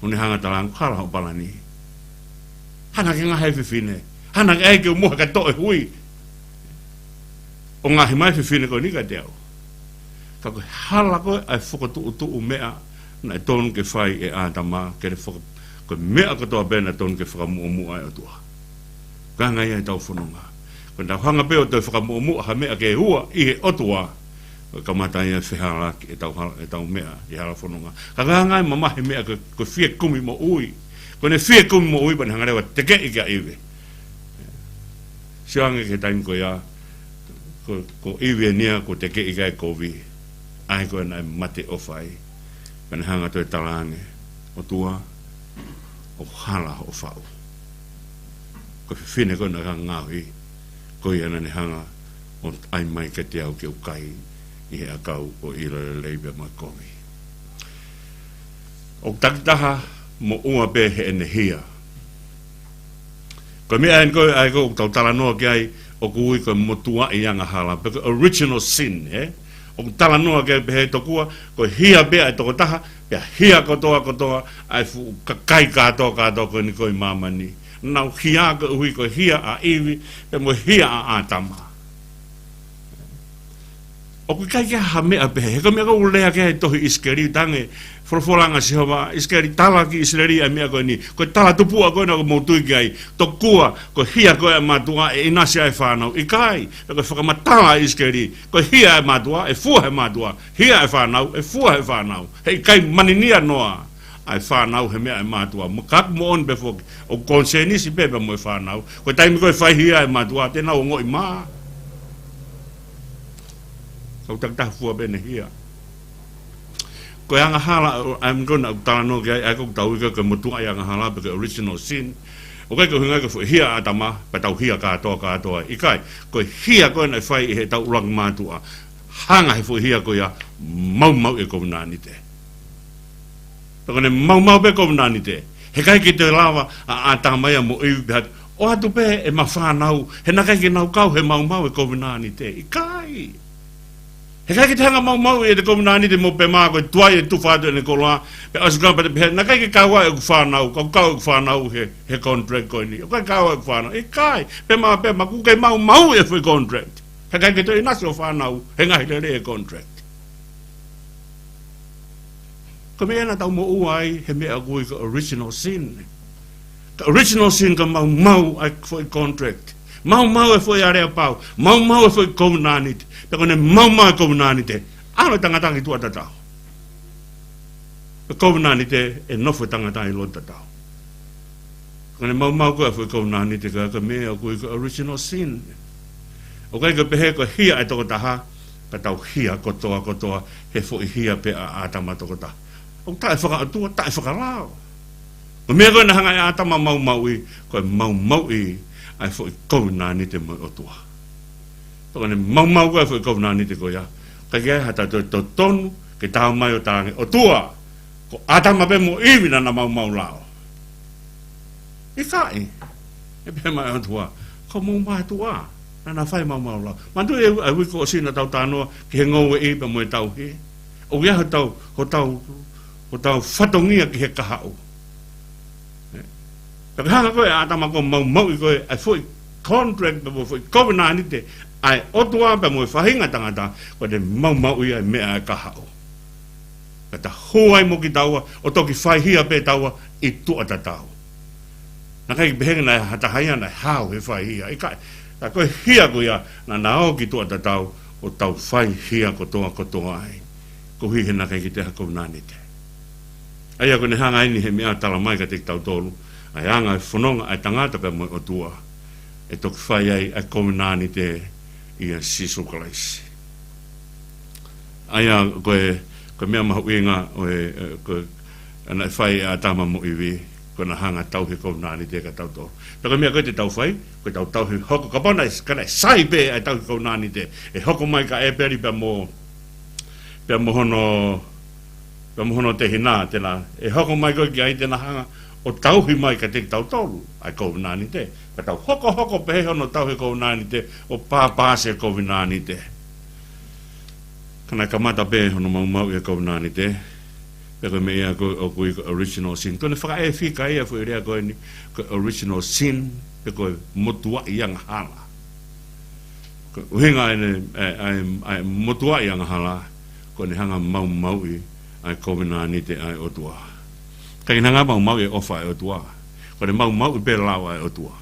ʻO ne hanga ʻo talaange, hala hoʻo palani. Hanga ke ngaohi e fefine. Hanga ke ʻai ke u mohe ka toʻo e hui. ʻO ngaohi mai e fefine ko eni kiate au. Ka ko e hala ko ē ʻa e fokotuʻutuʻu meʻa naʻe tonu ke fai ʻe ʻĀtama, ke ne faka-, ko e meʻa kotoa pē naʻe tonu ke fakamuʻomuʻa e ʻOtua. Ko e anga ia ʻetau fononga. Ko ʻetau hanga pē ʻo toe fakamuʻomuʻa ha meʻa ke ua ʻi he ʻOtua, ko e kamata ia e fehālaaki ʻetau hala, ʻetau meʻa ʻi he hala fononga. Ka ko e anga ia e mamahi meʻa ko e, ko e fie kumi moʻui. Ko ʻene fie kumi moʻui pea ne hanga leva ʻo tekeʻi kia ʻIvi. Sio ange ki he taimi ko ia, ko, ko ʻIvi eni ia kuo tekeʻi ki ai e kovi, ʻa ia ko ē naʻe mate ʻofa ai. Pea ne hanga ʻo toe talaange, ʻOtua, ʻoku hala hoʻo faʻu. Ko e fefine ko ē naʻa ke ngaohi, ko ia naʻa ne hanga ʻo ʻai mai kiate au ke u kai ʻi he ʻakau ʻo e ʻilo lelei pea mo e kovi. ʻOku takitaha moʻua pē heʻene hia. Ko e meʻa eni ko ē ʻa ē ko ē ʻoku tau talanoa ki ai ʻoku ui ko e motuʻaʻi angahala, pe ko e original sin, ē? ʻOku talanoa ki ai pehē tokua, ko e hia pē ʻa e tokotaha, pea hia kotoa kotoa ʻa e fuʻu kakai kātoa kātoa ko eni ko ē ʻi māmani. Nau hia koeʻuhi ko e hia ʻa ʻIvi, pea mo e hia ʻa ʻĀtama. ʻOku ʻikai ke ha meʻa pehē, he ko e meʻa ko ē ʻoku lea ki ai e tohi ʻIsikeli, tange, folofola ange ʻa Sihova, ʻIsikeli, tala ki ʻIsileli ʻa e meʻa ko eni. Ko e tala tupuʻa ko ena ʻoku mou tui ki ai. Tokua, ko e hia ko ē ʻa e mātuʻa ʻe ʻinasi ai e fānau. ʻIkai, pea ko e fakamatala ʻa ʻIsikeli. Ko e hia ʻa e mātuʻa, ʻe fua ʻe he mātuʻa. Hia ʻa e fānau, ʻe fua ʻe he fānau. Heʻikai maninia noa ʻa e fānau he meʻa ʻa e mātuʻa. Mo ka ʻoku moʻoni pē foki, ʻoku konisēnisi pē pea mo e fānau. Ko e taimi ko ē ʻe fai hia ʻa e mātuʻa, te nau ongoʻi mā. Kau takitaha fua pē ʻene hia. Ko e angahala, ʻa ē ko ena ʻoku talanoa ki ai, ʻa ē ʻoku tau ui ko e motuʻaʻi angahala, pe ko e original sin. ʻOku ʻikai ko e ʻuhinga ko e foʻi hia ʻa ʻĀtama, pea tau hia kātoa kātoa. ʻIkai, ko e hia ko ē naʻe fai ʻe heʻetau ʻuluaki mātuʻa. Hanga ʻe he foʻi hia ko ia ʻo maumauʻi e kovinānite. Pea ko ʻene maumau pē e kovinānite, heʻikai ke toe lava ʻa ʻĀtama ia mo ʻIvi pē ʻo ʻoatu pē ʻema fānau, he naʻe ʻikai ke nau kau he maumau e kovinānite. ʻIkai. Heʻikai ke te hanga ʻo maumauʻi ʻete kovinānite mo Pema ko e tuai ʻe tufa atu ʻene koloa, pea ʻosi ko ia pea te pehē, naʻe ʻikai ke kau ʻeku fānau, ka ʻoku kau ʻeku fānau he, he contract ko eni. ʻOku ʻikai kau ʻeku fānau. ʻIkai, Pema, Pema, kuo ke maumauʻi e foʻi contract. Heʻikai ke toe ʻinasi hoʻo fānau he ngaahi lelei e contract. Ko e meʻa ia naʻa tau moʻua ai he meʻa ʻoku ui ko e original sin. Ko e original sin ko e maumau ʻa e foʻi contract. Maumau e foʻi aleapau. Maumau e foʻi kovinānite. Pea ko ʻene maumau e kovinānite, ʻalu e tangata ki tuʻa tatau. E kovinānite, ʻe nofo e tangata ʻi loto tatau. Ko ʻene maumau ko ē ʻa e foʻi kovinānite ko e meʻa ʻoku ui ko e original sin. ʻOku ʻikai ke pehē ko e hia ʻa e tokotaha, ka tau hia kotoa kotoa he foʻi hia pē ʻa ʻĀtama tokotaha. ʻOku taʻefakaʻotua, taʻefakalao. Ko e meʻa ko ē naʻe hanga ʻe ʻĀtama ʻo maumauʻi, ko e maumauʻi ʻa e foʻi kovinānite mo e ʻOtua. Pea ko ʻene maumau ko ē ʻa e foʻi kovinānite ko ia, ʻikai ke ʻi ai ha taha toe totonu ke talamai ʻo talaange, ʻOtua, ko ʻĀtama pē mo ʻIvi naʻa na maumau lao. ʻIkai. ʻE pehē mai e ʻOtua, ko homou mātuʻa naʻa na fai e maumau lao. Manatuʻi e, e uike kuo ʻosi naʻa tau talanoa ki he ngoueʻi pea mo e tauhi. ʻOku ʻi ai hotau, hotau, hotau fatongia ki he kahaʻu. Ē? Pea ko e hanga ko ē ʻe ʻĀtama ʻo maumauʻi ko ē ʻa e foʻi contract pea mo e foʻi kovinānite ʻa e ʻOtua pea mo e faʻahinga tangata, ko ʻene maumauʻi ʻa e meʻa ʻa e kahaʻu. Ka ta hū ai mo kitaua, ʻo toki fai hia pē taua ʻi tuʻa tatau. Naʻe ʻikai ke pehē naʻe ʻi ai ha taha ia naʻe hao he fai hia. ʻIkai, ka ko e hia ko ia naʻa na ō ki tuʻa tatau ʻo tau fai hia kotoa kotoa ai. Koeʻuhi he naʻe ʻikai ke toe ʻi ai ha kovinānite. ʻA ia ko ʻene hanga eni he meʻa ʻo talamai kiate kitautolu ʻa e anga e fononga ʻa e tangata pea mo e ʻOtua, ʻe toki fai ai ʻa e kovinānite ʻia Sīsū Kalaisi. ʻA ia ko e, ko e meʻa mahuʻinga ʻo e, ē, ko e, naʻe fai ʻe ʻĀtama mo ʻIvi, ko ʻena hanga ʻo tauhi e kovinānite kia tautolu. Pea ko e meʻa ko ē te tau fai, ko ʻetau tauhi hoko, kapau naʻe, ka naʻe sai pē ʻa e tauhi kovinānite, ʻe hoko mai kia ʻĒpeli pea mo, pea mo hono, pea mo hono tehina, tēlā, ʻe hoko mai ko ē ki ai te na hanga ʻo tauhi mai kiate kitautolu ʻa e kovinānite. Ka tau hokohoko pehē hono tauhi e kovinānite, ʻo pāpāsi e kovinānite. Ka naʻe kamata pē hono maumauʻi e kovinānite, pea ko e meʻa ia ko ē ʻoku ui ko e original sin. Ko ʻene fakaefika ia e foʻi lea ko eni, ko e original sin, pe ko e motuʻaʻi angahala. Ko e ʻuhinga ʻene, ʻa e, ʻa e, ʻa e motuʻaʻi angahala, ko ʻene hanga ʻo maumauʻi ʻa e kovinānite ʻa e ʻOtua. ʻIkai ke ne hanga ʻo maumauʻi e ʻofa ʻa e ʻOtua. Ko ʻene maumauʻi pē e lao ʻa e ʻOtua.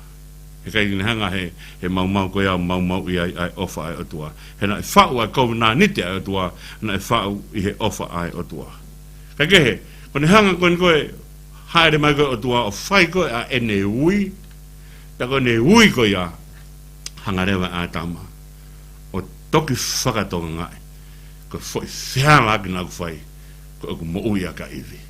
Heʻikai ke ne hanga he, he maumau ko ia ʻo maumauʻi ai ʻa e ʻofa ʻa e ʻOtua. He naʻe faʻu ʻa e kovinānite ʻa e ʻOtua, naʻe faʻu ʻi he ʻofa ʻa e ʻOtua. Kae kehe, ko ʻene hanga ko eni ko ē ʻo hāʻele mai ko ē e ʻOtua ʻo fai ko ē ʻa ʻene ui, pea ko ʻene ui ko ia, hanga leva ʻe ʻĀtama ʻo toki fakatokangaʻi ko e foʻi fehālaaki naʻa ku fai, ko ʻeku moʻui ʻaki ʻa ʻIvi.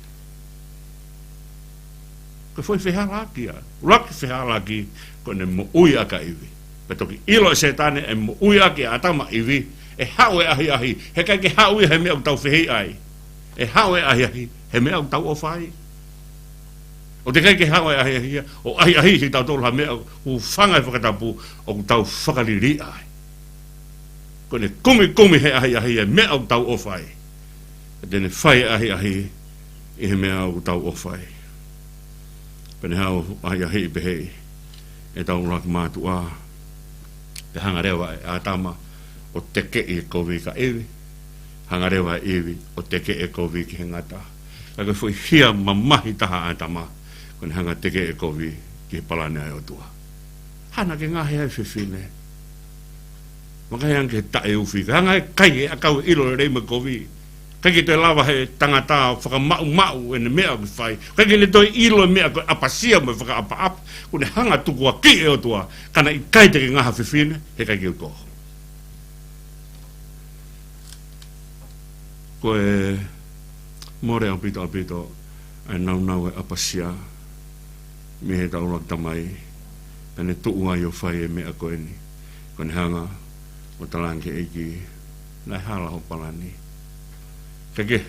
Ko e foʻi fehālaaki ia, ʻuluaki fehālaaki, ko ʻene moʻui ʻaki ʻa ʻIvi. Pea toki ʻilo ʻe Sētane ʻe moʻui ʻaki ʻe ʻĀtama ʻa ʻIvi, ʻE haʻu e ʻahiʻahi, he ʻikai ke haʻu ia he meʻa ʻoku tau fehiʻa ai. ʻE haʻu e ʻahiʻahi he meʻa ʻoku tau ʻofa ai. ʻOku teʻeki ai ke haʻu e ʻahiʻahi ia ʻo ʻahiʻahiʻi kitautolu ha meʻa ʻoku hūfanga he fakatapu ʻoku tau fakaliliʻa ai. Ko ʻene kumikumi he ʻahiʻahi e meʻa ʻoku tau ʻofa ai, ka te ne fai e ʻahiʻahi ʻi he meʻa ʻoku tau ʻofa ai. Pea ne haʻu ʻo ʻahiʻahiʻi pehē ʻe he ʻuluaki mātuʻa, pea hanga leva ʻe ʻĀtama ʻo tekeʻi e kovi kia ʻIvi. Hanga leva ʻe ʻIvi ʻo tekeʻi e kovi ki he ngata. Ka ko e foʻi hia mamahi taha ʻa ʻĀtama, ko ʻene hanga ʻo tekeʻi e kovi ki he palani ʻa e ʻOtua. Hanga ke ngaohi ai e fefine. Maka he ange ke taʻeufi, ka hanga ʻe kai e ʻakau e ʻilo lelei mo e kovi. ʻIkai ke toe lava he tangata ʻo fakamaʻumaʻu ʻene meʻa ʻoku fai. ʻIkai ke ne toe ʻilo e meʻa ko e ʻapasia mo e fakaʻapaʻapa. Kuo ne hanga ʻo tukuakiʻi e ʻOtua, ka naʻe ʻikai te ke ngaohi ha fefine, he ʻikai ke u ko. Ko e mole ʻaupito ʻaupito ʻa e naunau e ʻapasia mei he ʻuluaki tamai, pea ne tuʻu ai ʻo fai e meʻa ko eni. Ko ʻene hanga ʻo talaange ki he ʻEiki, naʻe hala hoʻo palani. Ke ke,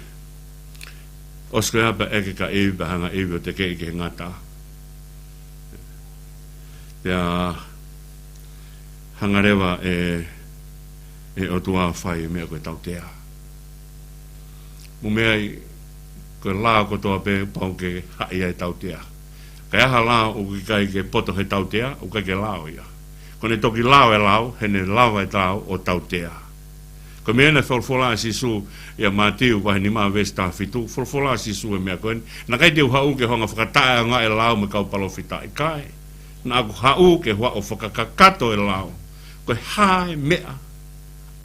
ʻosi ko ia pea ʻeke kia ʻIvi, pea hanga ʻe ʻIvi ʻo tekeʻi ki he ngata. Pea hanga leva ʻe, ʻe he ʻOtua ʻo fai e meʻa ko e tautea. Mou meaʻi, ko e lao kotoa pē pau ke haʻi ai e tautea. Ka ʻi ai ha lao ʻoku ʻikai ke poto he tautea, ʻoku ʻikai ke lao ia. Ko ʻene toki lao e lao, he naʻe lava e lao ʻo tautea. Ko e meʻa naʻe folofola ʻa Sīsū ʻia Mātiu vahe nima veesi taha fitu, folofola ʻa Sīsū e meʻa ko eni. Naʻe ʻikai te u haʻu ke u hanga ʻo fakataʻeʻaongaʻi e lao mo e kau palōfita, ʻikai. Naʻa ku haʻu ke u haʻu ʻo fakakakato e lao. Ko e hā e meʻa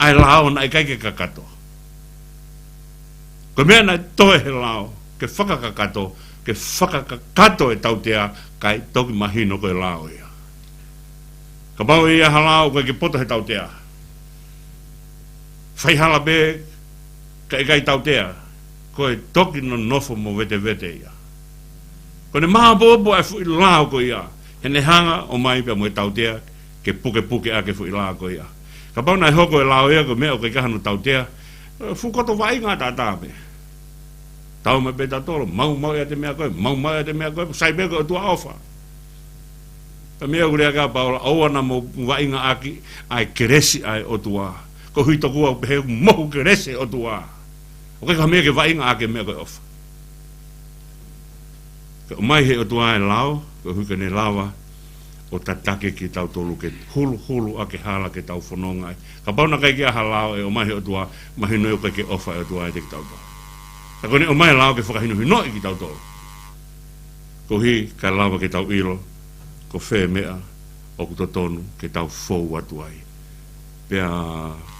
ʻa e lao naʻe ʻikai ke kakato? Ko e meʻa naʻe toe he lao ke fakakakato, ke fakakakato e tautea, kae toki mahino ko e lao ia. Kapau ʻe ʻi ai ha lao ʻoku ʻikai ke poto he tautea, fai hala pē kae ʻikai tautea, ko e toki nonofo movetevete ia. Ko ʻene maopoopo ʻa e foʻi lao ko ia, he naʻe hanga ʻo ʻomai pea mo e tautea ke pukepuke ʻaki e foʻi lao ko ia. Kapau naʻe hoko e lao ia ko e meʻa ʻoku ʻikai ke ʻi ai hano tautea, ʻe fuʻu koto vaʻinga ʻataʻatā pē. Tau mai pē tautolu, maumauʻi ʻa e meʻa ko ē, maumauʻi ʻa e meʻa ko ē, sai pē ko e ʻOtua ʻofa. Ka meʻa ʻoku lea ki ai ʻa Paula, ʻoua naʻa mou vaʻinga ʻaki ʻa e kelesi ʻa e ʻOtua. Koeʻuhi tokua ʻoku pehē ʻoku mohu kelesi ʻa e ʻOtua. ʻOku ʻikai ko ha meʻa ke vaʻinga ʻaki e meʻa ko e ʻofa. Ke ʻomai he ʻOtua e lao, koeʻuhi ke ne lava ʻo tataki kitautolu ke huluhulu ʻaki e hala ke tau fononga ai. Kapau naʻe ʻikai ke ʻi ai ha lao ʻe ʻomai he ʻOtua, mahino ia ʻoku ʻikai ke ʻofa e ʻOtua ʻiate kitautolu. Ka ko ʻene ʻomai e lao ke fakahinohinoʻi kitautolu, koeʻuhi kae lava ke tau ʻilo ko fē meʻa ʻoku totonu ke tau fou atu ai. Pea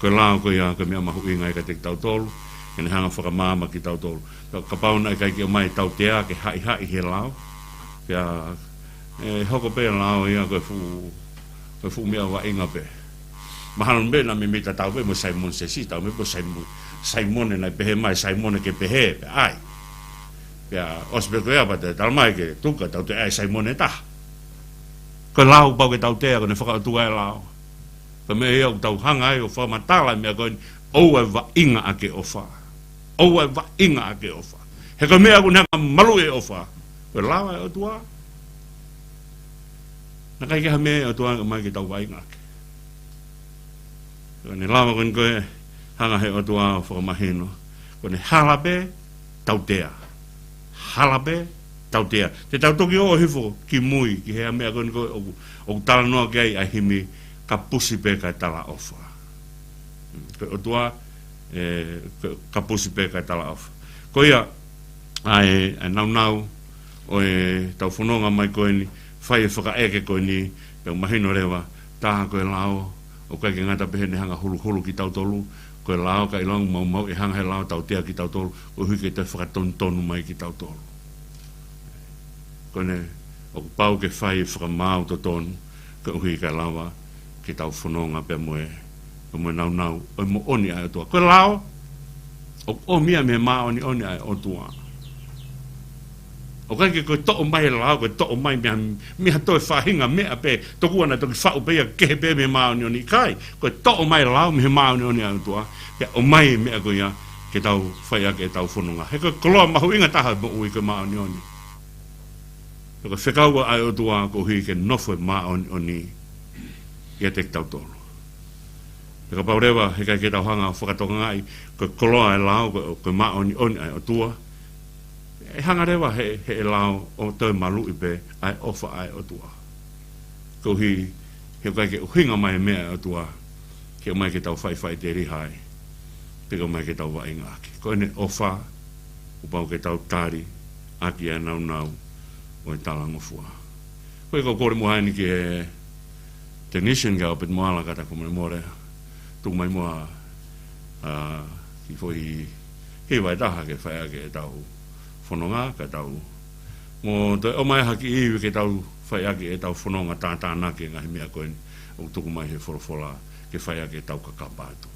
ko e lao ko ia ko e meʻa mahuʻinga ia kiate kitautolu, ke ne hanga ʻo fakamaama kitautolu. Ka, kapau naʻe ʻikai ke ʻomai e tautea ke haʻihaʻi he lao, pea ʻe hoko pē e lao ia ko e fuʻu, ko e fuʻu meʻa vaʻinga pē. Mahalo pē naʻa mei tatau pē mo Saimone Sesi, tau mei pē Saimone, Saimone naʻe pehē mai, Saimone ke pehē, pea ʻai. Pea ʻosi pē ko ia pea toe tala mai ke tuku ʻa e tautea ʻe Saimone taha. Ko e lao pau ke tautea, ko ʻene fakaʻotua e lao. Ko e meʻa ia ʻoku tau hanga ai ʻo fakamatala e meʻa ko eni, ʻoua ʻe vaʻinga ʻaki e ʻofa. ʻOua ʻe vaʻinga ʻaki e ʻofa. He ko e meʻa ʻoku ne hanga ʻo maluʻi e ʻofa, ko e lao ʻa e ʻOtua. Naʻe ʻikai ke ʻi ai ha meʻa ʻa e ʻOtua ʻoku ʻomai ke tau vaʻinga ʻaki. Ko ʻene lao ko eni ko e hanga he ʻOtua ʻo fakamahino, ko ʻene hala pē, tautea. Hala pē, tautea. Te tau toki ō hifo ki mui ki he meʻa ko eni ko ē ʻoku, ʻoku talanoa ki ai ʻa e himi, Kapusi pē kae talaʻofa. Ko e ʻOtua, ē, ko e Kapusi pē kae talaʻofa. Ko ia, ʻa e, ʻa e naunau ʻo ʻetau fononga mai ko eni, fai e fakaʻeke ko eni, pea mahino leva, tā ko e lao, ʻoku ʻikai ke ngata pē heʻene hanga ʻo huluhulu kitautolu, ko e lao ka ʻilonga maumauʻi e hanga he lao ʻo tautea kitautolu, koeʻuhi ke toe fakatonutonu mai kitautolu. Ko ʻene, ʻoku pau ke fai e fakamaau totonu, koeʻuhi kae lava ke tau fononga pea mo e, pea mo e naunau ʻo e moʻoni ʻa e ʻOtua. Ko e lao, ʻoku ʻomi ia mei he māʻoniʻoni ʻa e ʻOtua. ʻOku ʻikai ke ko e toʻo mai e lao, ko e toʻo mai mei ha, mei ha toe faʻahinga meʻa pē, tokua naʻe toki faʻu pē ia kehe pē mei he māʻoniʻoni, ʻikai. Ko e toʻo mai e lao mei he māʻoniʻoni ʻa e ʻOtua, ke ʻomai e meʻa ko ia ke tau fai ʻaki ʻetau fononga. He ko e koloa mahuʻinga taha ʻo e moʻui ko e māʻoniʻoni. He ko e fekau ʻa e ʻOtua koeʻuhi ke nofo e māʻoniʻoni ʻiate kitautolu. He kapau leva he ʻikai ke tau hanga ʻo fakatokangaʻi ko e koloa e lao, ko e, ko e māʻoniʻoni ʻa e ʻOtua, ʻe hanga leva he, he lao ʻo toe maluʻi pē ʻa e ʻofa ʻa e ʻOtua. Koeʻuhi he ʻoku ʻikai ke ʻuhinga mai e meʻa ʻa e ʻOtua ke ʻomai ke tau faʻifaʻiteliha ai, pe ke ʻomai ke tau vaʻinga ʻaki. Ko ʻene ʻofa, kuo pau ke tau tali ʻaki ʻa e nāunau ʻo e talangofua. Ko ia ʻoku ou kole muʻa heni ki he technician, kia ʻOpeti Moala, ka ta ko mole mole, tuku mai muʻa, ā, kiʻi foʻi hiva ʻe taha ke fai ʻaki ʻetau fononga, ka tau mo toe ʻomai ha kiʻi ivi ke tau fai ʻaki ʻetau fononga tātānaki e ngaahi meʻa ko eni ʻoku tuku mai he folofola ke fai ʻaki ʻetau kakapa atu.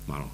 Mālō.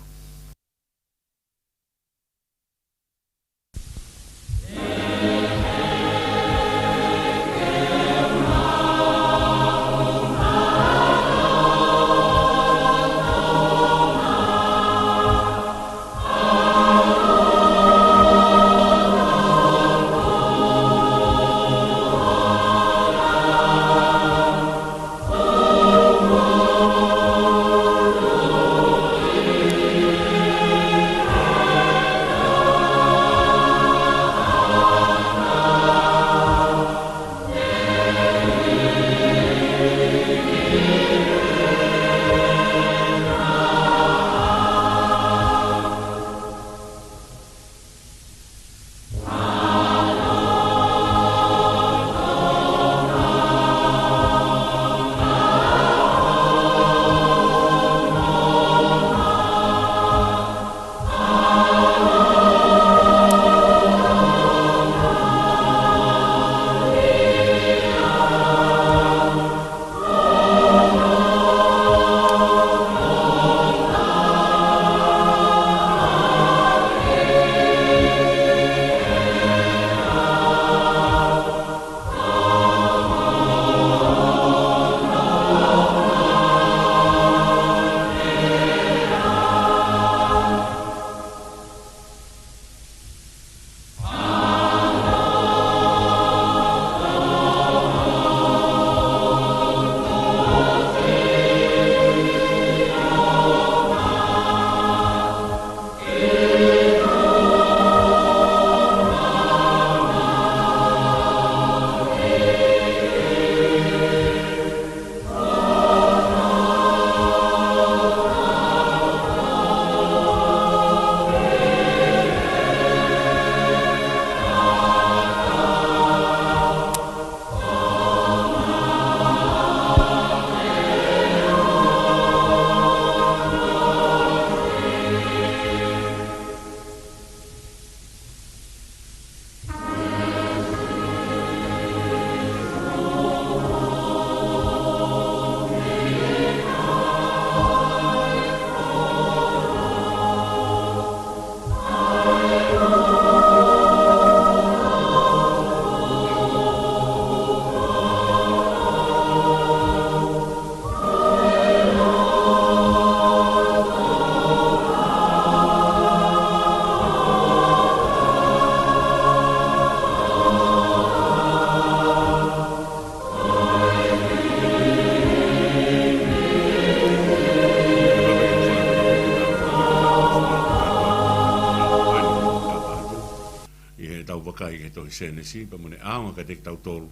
ʻI heʻetau vakai ki he tohi Sēnesi, pea mo ʻene ʻaonga kiate kitautolu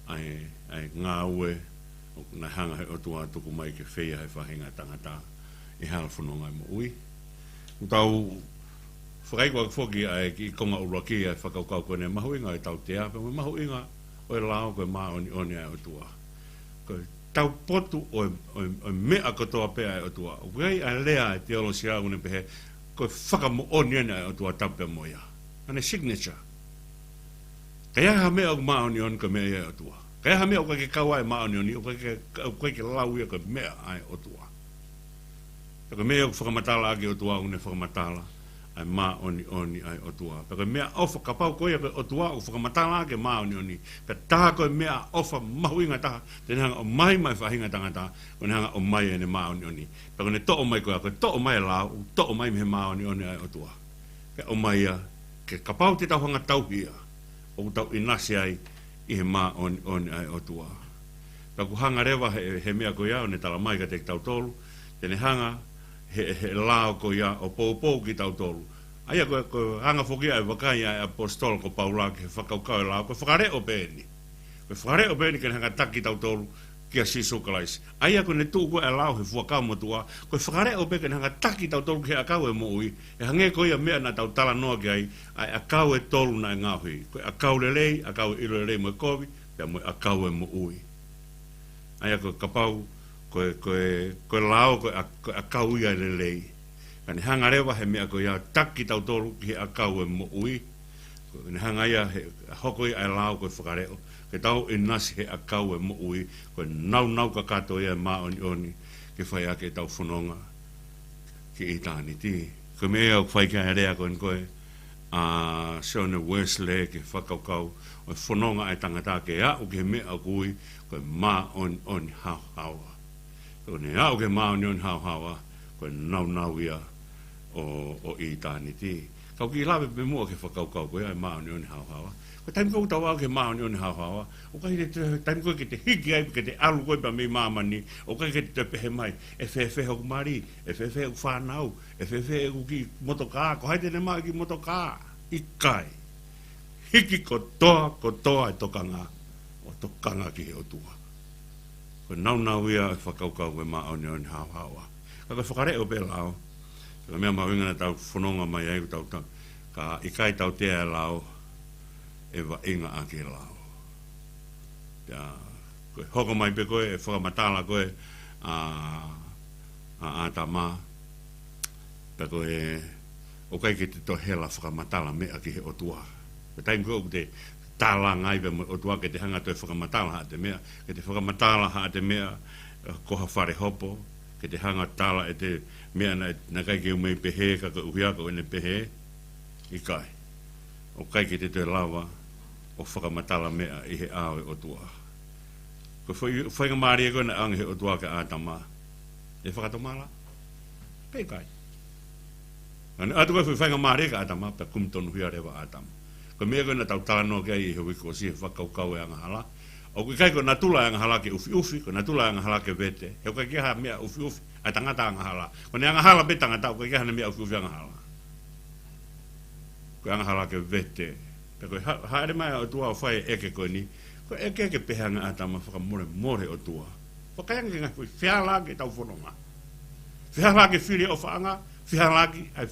ʻa e, ʻa e ngāue ʻoku ne hanga he ʻOtua ʻo tuku mai ke feia he faʻahinga tangata ʻi he hala fononga ʻo e moʻui. ʻOku tau fakaʻikuʻaku foki ʻa e kiʻi konga ʻuluaki ʻa e fakakaukau ko eni, mahuʻinga ʻo e tautea, pea mo e mahuʻinga ʻo e lao ko e māʻoniʻoni ʻa e ʻOtua. Ko e taupotu ʻo e, ʻo e, ʻo e meʻa kotoa pē ʻa e ʻOtua. ʻOku ʻi ai ʻa e lea ʻa e teolosia ʻoku ne pehē, ko e fakamoʻoni eni ʻa e ʻOtua tapu pea mo ia. ʻA ʻene signature. Ka ʻi ai ha meʻa ʻoku māʻoniʻoni, ko e meʻa ia ʻa e ʻOtua. Ka ʻi ai ha meʻa ʻoku ʻikai ke kau ai e māʻoniʻoni, ʻoku ʻikai ke, ʻoku ʻikai ke lau ia ko e meʻa ʻa e ʻOtua. Ka ko e meʻa ʻoku fakamatala ʻaki e ʻOtua, ʻoku ne fakamatala ʻa e māʻoniʻoni ʻa e ʻOtua. Pea ko e meʻaʻofa, kapau ko ia ko e ʻOtua ʻoku fakamatala ʻaki e māʻoniʻoni, pea tā ko e meʻaʻofa mahuʻinga taha te ne hanga ʻo ʻomai maʻa e faʻahinga ʻo e tangata, ko ʻene hanga ʻo ʻomai ʻene māʻoniʻoni. Pea ko ʻene toʻo mai ko ia, ko e toʻo mai e lao, ʻoku toʻo mai mei he māʻoniʻoni ʻa e ʻOtua. Pea ʻomai ia, ke kapau te tau hanga ʻo tauhi ia, ʻoku tau ʻinasi ai ʻi he māʻoniʻoni ʻa e ʻOtua. Pea ʻoku hanga leva he, he meʻa ko ia ʻo ne tala mai kiate kitautolu, te ne hanga he, he lao ko ia ʻo poupou kitautolu. ʻA ia ko e, ko e anga foki ia e vakai ʻa e ʻaposetolo ko Paula ki he fakakaukau e lao, ko e fakaleʻo pē eni. Ko e fakaleʻo pē eni ke ne hanga ʻo taki kitautolu kia Sīsū Kalaisi. ʻA ia ko ʻene tuʻu ko ē e lao he Fuakava Motuʻa, ko e fakaleʻo pē ke ne hanga ʻo taki kitautolu ki he ʻakau e moʻui, ʻo hangē ko ia meʻa naʻa tau talanoa ki ai, ʻa e ʻakau ʻe tolu naʻe ngaohi. Ko e ʻakau lelei, ʻakau e ʻilo lelei mo e kovi, pea mo e ʻakau e moʻui. ʻA ia ko e kapau, ko e, ko e, ko e lao, ko e ʻa-, ko e ʻakau ia e lelei. Ka ne hanga leva he meʻa ko ia ʻo taki kitautolu ki he ʻakau e moʻui. Ko ʻene hanga ia he, hoko ia e lao ko e fakaleʻo, ke tau ʻinasi he ʻakau e moʻui, ko e naunau kakato ia e māʻoniʻoni, ke fai ʻaki ʻetau fononga ki ʻitāniti. Ko e meʻa ia ʻoku fai ki ai e lea ko eni ko ē ʻa Sione Uēsilī ki he fakakaukau ʻo e fononga ʻa e tangata ke aʻu ki he meʻa ʻoku ui ko e māʻoniʻoni haohaoa. Ko ʻene aʻu ki he māʻoniʻoni haohaoa, ko e naunau ia ʻo, ʻo ʻitāniti. Ka u kiʻi lave pē muʻa ki he fakakaukau ko ia e māʻoniʻoni haohaoa. Ko e taimi ko ē ʻoku tau aʻu ki he māʻoniʻoni haohaoa, ʻoku ʻikai ke te, taimi ko ē ke te hiki ai, ke te ʻalu koe pea mei māmani, ʻoku ʻikai ke te pehē mai, ʻe fēfē hoku mali, ʻe fēfē hoku fānau, ʻe fēfē ʻeku kiʻi motokā, ko hai te ne maʻu e kiʻi motokā? ʻIkai. Hiki kotoa, kotoa e tokanga, ʻo tokanga ki he ʻOtua. Ko e naunau ia e fakakaukau ko e māʻoniʻoni haohaoa. Ka ko e fakaleʻo pē lao, ko e meʻa mahuʻinga naʻa tau fononga mai ai, ko ʻetau ta-, ka ʻikai tautea e lao, ʻe vaʻinga ʻaki e lao. Pea, ko e hoko mai pē ko ē, ʻe fakamatala ko ē ʻa, ʻa ʻĀtama, pea ko e, ʻoku ʻikai ke te toe hela fakamatala meʻa ki he ʻOtua. Ko e taimi ko ē ʻoku te tālanga ai pea mo e ʻOtua ke te hanga ʻo toe fakamatala haʻate meʻa, ke te fakamatala haʻate meʻa, eh, ko ha fale hopo, ke te hanga ʻo tala ʻete meʻa naʻe, naʻe ʻikai ke u mei pehē, ka ko e ʻuhinga ko ʻene pehē, ʻikai. ʻOku ʻikai ke te toe lava ʻo fakamatala meʻa ʻi he ʻao e ʻOtua. Ko e foʻi, faingamālie ko ē naʻe ʻoange he ʻOtua kia ʻĀtama, ʻe fakatomala pe ʻikai. Naʻa ne ʻoatu ko ē foʻi faingamālie kia ʻĀtama, pea kumi tonuhia leva ʻa ʻĀtama. Ko e meʻa ko ē naʻa tau talanoa ki ai he uike kuo ʻosi he fakakaukau e angahala. ʻOku ʻikai ko e natula e angahala ke ʻufiʻufi, ko e natula e angahala ke vete. He ʻoku ʻikai ke ʻi ai ha meʻa ʻufiʻufi ʻa e tangata angahala. Ko ʻene angahala pē tangata, ʻoku ʻikai ke ʻi ai haʻane meʻa ʻufiʻufi angahala. Ko e angahala ke vete. Pea ko e ha-, hāʻele mai ʻa e ʻOtua ʻo fai e ʻeke ko eni. Ko e ʻeke ke pehē ange ʻa ʻĀtama, fakamolemole ʻOtua. Fakaange ke ngaahi foʻi fehālaaki ʻetau fononga. Fehālaaki e fili ʻofaʻanga, fehālaaki ʻa e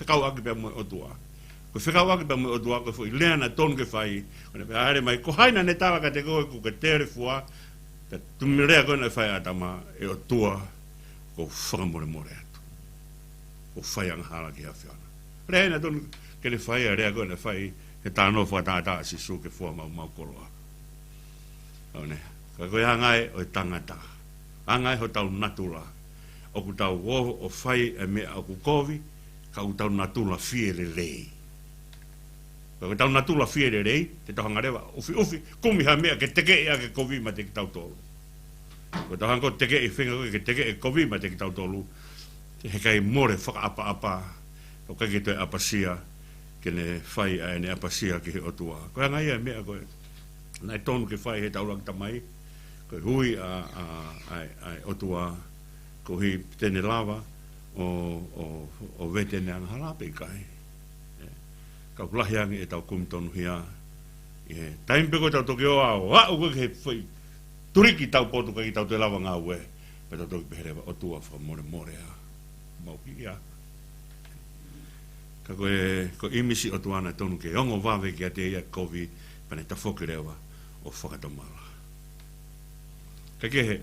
fekauʻaki pea mo e ʻOtua. Ko e fekauʻaki pea mo e ʻOtua, ko e foʻi lea naʻe tonu ke fai. Ko ʻene pehē hāʻele mai, ko hai naʻa ne tala kiate koe kuo ke telefua, pea tuku e lea ko ē naʻe fai ʻe ʻĀtama, ʻe ʻOtua, ʻoku ou fakamolemole atu. ʻOku ou fai angahala ki he ʻAfiona. Lea naʻe tonu ke ne fai, ʻa e lea ko ē naʻe fai he talanoa fakatātā ʻa Sīsū ki he fua maumau koloa. ʻOku ne, ka ko e anga ia ʻo e tangata. Anga ia hotau natula. ʻOku tau ō ʻo fai e meʻa ʻoku kovi, ka ʻoku tau natula fielelei. Ka ko ʻetau natula fielelei, te tau hanga leva ʻo ʻufiʻufi, kumi ha meʻa ke tekeʻi ʻaki e kovi meiate kitautolu. Ko ʻetau hanga ʻo tekeʻi, feinga ko ē ke tekeʻi e kovi meiate kitautolu, he ʻikai mole fakaʻapaʻapa, ʻoku ʻikai ke toe ʻapasia, ke ne fai ʻa ʻene ʻapasia ki he ʻOtua. Ko e anga ia e meʻa ko ē naʻe tonu ke fai he tau laki tamai, ko e ui ʻa, ʻa, ʻa, ʻa e ʻOtua, koeʻuhi te ne lava ʻo, ʻo, ʻo vete ʻene angahala pe ʻikai. ʻE, ka ʻoku lahi ange ʻetau kumi tonuhia. ʻI he taimi pē ko ē tau toki ō ʻo aʻu ko ē ki he foʻi tuliki taupotu ʻikai ke tau toe lava ngāue, pea tau toki pehē leva, ʻOtua fakamolemole ā. Mau ki ia. Ka ko e, ko e ʻīmisi ʻo e ʻOtua naʻe tonu ke ongo vave kiate ia e kovi, pea ne tafoki leva ʻo fakatomala. Kae kehe,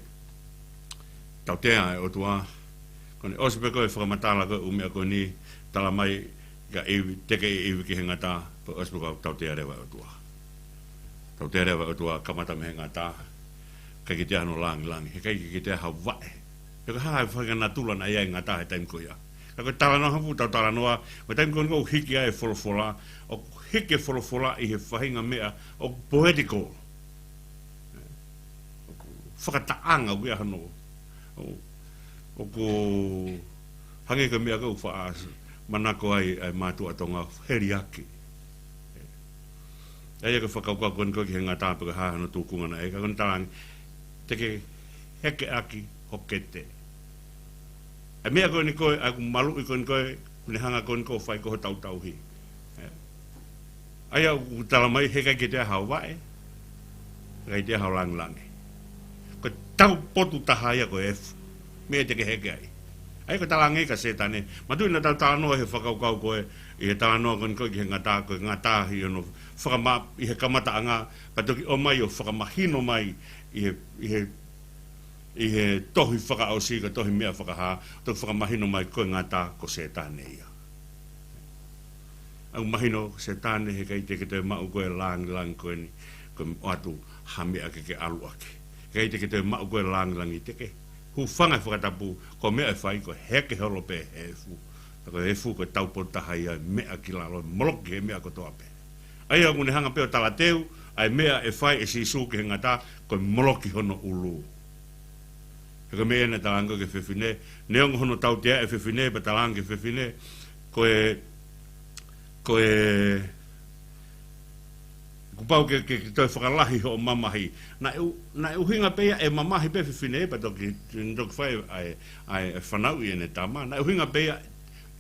tautea e ʻOtua, ko ʻene ʻosi pē ko ē e fakamatala ko ē ʻū meʻa ko eni, tala mai kia ʻIvi, tekeʻi ʻe ʻIvi ki he ngata, pea ʻosi pē ko ē tautea leva e ʻOtua. Tautea leva e ʻOtua, kamata mei he ngata, ʻikai ke toe ʻi ai hano langilangi, he ʻikai ke toe ʻi ai ha vaʻe. He ko e hā e faʻahinga natula naʻe ʻi ai e ngata he taimi ko ia. Ka ko e talanoa hangē ko ʻetau talanoa, ko e taimi ko eni ʻoku hiki ai e folofola, ʻoku hiki e folofola ʻi he faʻahinga meʻa ʻoku poetical. Fakataʻanga ʻoku ʻi ai hano. ʻO, ʻoku hangē ko e meʻa ʻoku faʻa manako ai ʻa e mātuʻa Tonga, heliaki. ʻA ia ko e fakakaukau ko eni ko ē ki he ngata pe ko e hā hano tūkunga naʻe, ka ko eni talaange, te ke hekeʻaki ho kete. ʻA e meʻa ko eni ko ē, ʻa e ʻoku maluʻi ko eni ko ē, ʻoku ne hanga ko eni ko ē ʻo fai ko ē hotau tauhi. ʻA ia ʻoku tala mai, heʻikai ke toe ʻi ai hao vaʻe, heʻikai toe ʻi ai hao langilangi. Ko e taupotu taha ia ko e efu, meʻa te ke heke ai. ʻA ia ko e talaange kia Sētane, manatuʻi naʻa tau talanoa he fakakaukau ko ē, ʻi he talanoa ko eni ko ē ki he ngata, ko e ngata ʻi hono fakama-, ʻi he kamataʻanga, pea toki ʻomai ʻo fakamahino mai ʻi he, ʻi he, ʻi he tohi fakaʻosi, ko e tohi meʻa fakahā, toki fakamahino mai ko e ngata ko Sētane ia. ʻOku mahino, Sētane, heʻikai te ke toe maʻu ko ē langilangi ko eni, ko e ʻoatu ha meʻa ke ke ʻalu ʻaki. Heʻikai te ke toe maʻu ko ē langilangi, te ke hūfanga he fakatapu, ko e meʻa ʻe fai ko e heke holo pē he efu. Ka ko e efu ko e taupotu taha ia, meʻa ki lalo, moloki he meʻa kotoa pē. ʻA ia ʻoku ne hanga pē ʻo talateu ʻa e meʻa ʻe fai ʻe Sīsū ki he ngata, ko e moloki hono ʻulu. He ko e meʻa ia naʻe talaange ki he fefine, neongo hono tautea e fefine, pea talaange ki he fefine, ko e, ko e, kuo pau ke, ke, ke toe fakalahi hoʻo mamahi. Naʻe ʻu-, naʻe ʻuhinga pē ia ʻe mamahi pē fefine, pea toki, toki fai ʻa e, ʻa e fanauʻi ʻene tama. Naʻe ʻuhinga pē ia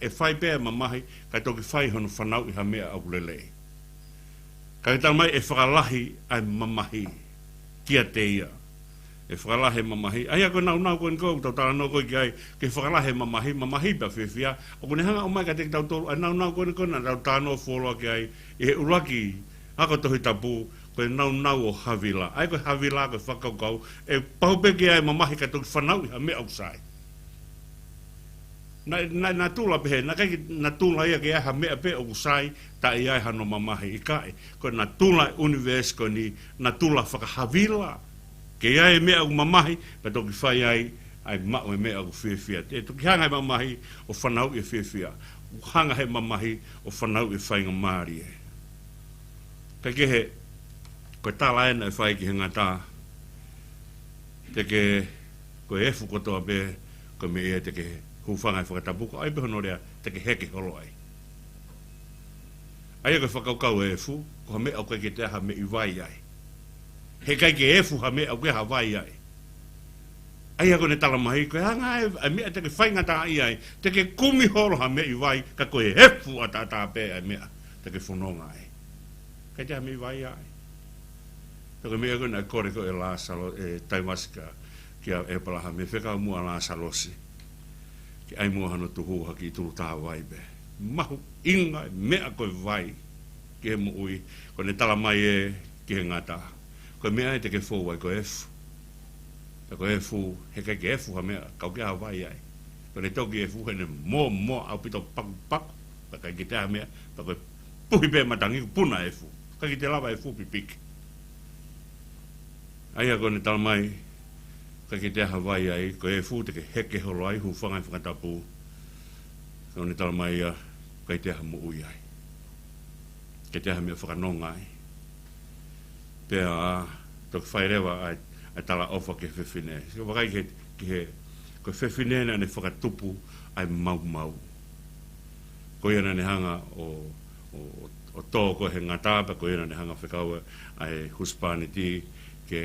ʻe fai pē ʻa e mamahi, kae toki fai hono fanauʻi ha meʻa ʻoku lelei. Kae tala mai ʻe fakalahi ʻa e mamahi kiate ia. ʻE fakalahi e mamahi. ʻA ia ko e naunau ko eni ko ē ʻoku tau talanoa ko ē ki ai, ke fakalahi e mamahi, mamahi pea fiefia. ʻOku ne hanga ʻo ʻomai kiate kitautolu ʻa e naunau ko eni ko ē naʻa tau talanoa fuoloa ki ai ʻi he ʻuluaki ako Tohi Tapu, ko e naunau ʻo Havila. ʻA ia ko e Havila ko e fakakaukau, ʻe pau pē ke ʻi ai e mamahi kae toki fanauʻi ha meʻa ʻoku sai. Naʻe, naʻe, naʻe natula pehē, naʻe ʻikai ke natula ia ke ʻi ai ha meʻa pē ʻoku sai, taʻe ʻi ai hano mamahi, ʻikai. Ko e natula e ʻunivēsi ko eni, natula fakahavila. Ke ʻi ai e meʻa ʻoku mamahi, pea toki fai ai, ʻa e maʻu e meʻa ʻoku fiefia. ʻE toki hanga e mamahi ʻo fanauʻi e fiefia. ʻOku hanga he mamahi ʻo fanauʻi e faingamālie. Kae kehe, ko e tala ena ʻe fai ki he ngata, te ke, ko e efu kotoa pē, ko e meʻa ia te ke hūfanga he fakatapu, ko e ʻai pē hono lea, te ke heke holo ai. ʻA ia ko e fakakaukau e efu, ko ha meʻa ʻoku ʻikai ke toe ʻi ai ha meʻi vai ai. Heʻikai ke efu ha meʻa ʻoku ʻikai ha vai ai. ʻA ia ko ʻene tala mai, ko e anga e, e meʻa te ke faingataʻaʻia ai, te ke kumi holo ha meʻi vai, ka ko e efu ʻataʻatā pē ʻa e meʻa te ke fononga ai. ʻIkai toe ʻi ai ha meʻi vai ai. Pea ko e meʻa ko ē naʻe kole ko ē ʻe Lāsalo, ʻe Taivasi kia, kia ʻĒpalahame, fekau muʻa ʻa Lāsalosi ke ʻai muʻa hano tuhu ha kiʻi tulu tā vai pē. Mahuʻinga e meʻa ko e vai ki he moʻui, ko ʻene tala mai ē ki he ngata, ko e meʻa ē te ke fou ai ko e efu. Pea ko e efu, heʻikai ke efu ha meʻa, ka ʻoku ʻikai ha vai ai. Ko ʻene toki efu, heʻene mōmoa ʻaupito, pakupaku, pea ʻikai ke toe ʻi ai ha meʻa, pea ko e puhi pē matangi, puna e efu. ʻIkai ke toe lava e efu ʻo pipiki. ʻA ia ko ʻene tala mai, ʻikai ke toe ʻi ai ha vai ai, ko e efu te ke heke holo ai, hūfanga he fakatapu. Ko ʻene tala mai ia, ʻikai toe ʻi ai ha moʻui ai. ʻIkai toe ʻi ai ha meʻa fakanonga ai. Pea, ʻa, toki fai leva ʻa e, ʻa e talaʻofa ki he fefine. Sio, vakai ki he, ki he, ko e fefine naʻa ne fakatupu ʻa e maumau. Ko ia naʻa ne hanga ʻo, ʻo, ʻo, ʻo tō ko ē he ngata, pea ko ia naʻa ne hanga ʻo fekau ʻa e husepāniti ke,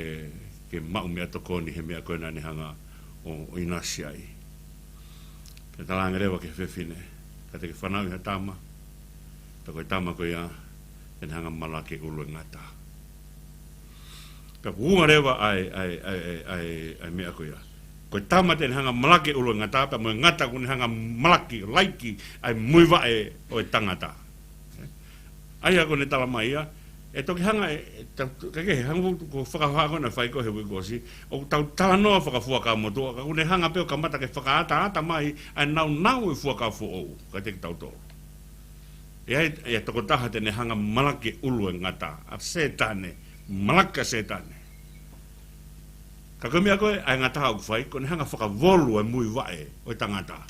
ke maʻu meʻatokoni he meʻa ko ē naʻa ne hanga ʻo, ʻo ʻinasi ai. Pea talaange leva ki he fefine, ka te ke fanauʻi ha tama, pea ko e tama ko ia, te ne hanga ʻo malaki e ʻulu e ngata. Pea kuo unga leva ʻa e, ʻa e, ʻa e, ʻa e, ʻa e, ʻa e meʻa ko ia. Ko e tama te ne hanga ʻo malaki e ʻulu e ngata, pea mo e ngata kuo ne hanga ʻo malaki, laiki, ʻa e muivaʻe ʻo e tangata. ʻA ia ko ʻene tala mai ia, ʻe toki hanga ʻe, ʻe ta-, ka ke he hanga ko e fakahā ko ē naʻe fai ko ē he uike kuo ʻosi, ʻoku tau talanoa fakafuakava motuʻa, ka kuo ne hanga pē ʻo kamata ke fakaʻataʻatā mai ʻa e naunau e Fuakava Foʻou, kiate kitautolu. ʻE ʻi ai, ʻe ʻi ai e tokotaha te ne hanga ʻo malaki e ʻulu e ngata, ʻa Sētane, malaki ʻa Sētane. Ka ko e meʻa ko ē ʻa e ngata ʻoku fai, ko ʻene hanga ʻo fakavolu e muivaʻe ʻo e tangata.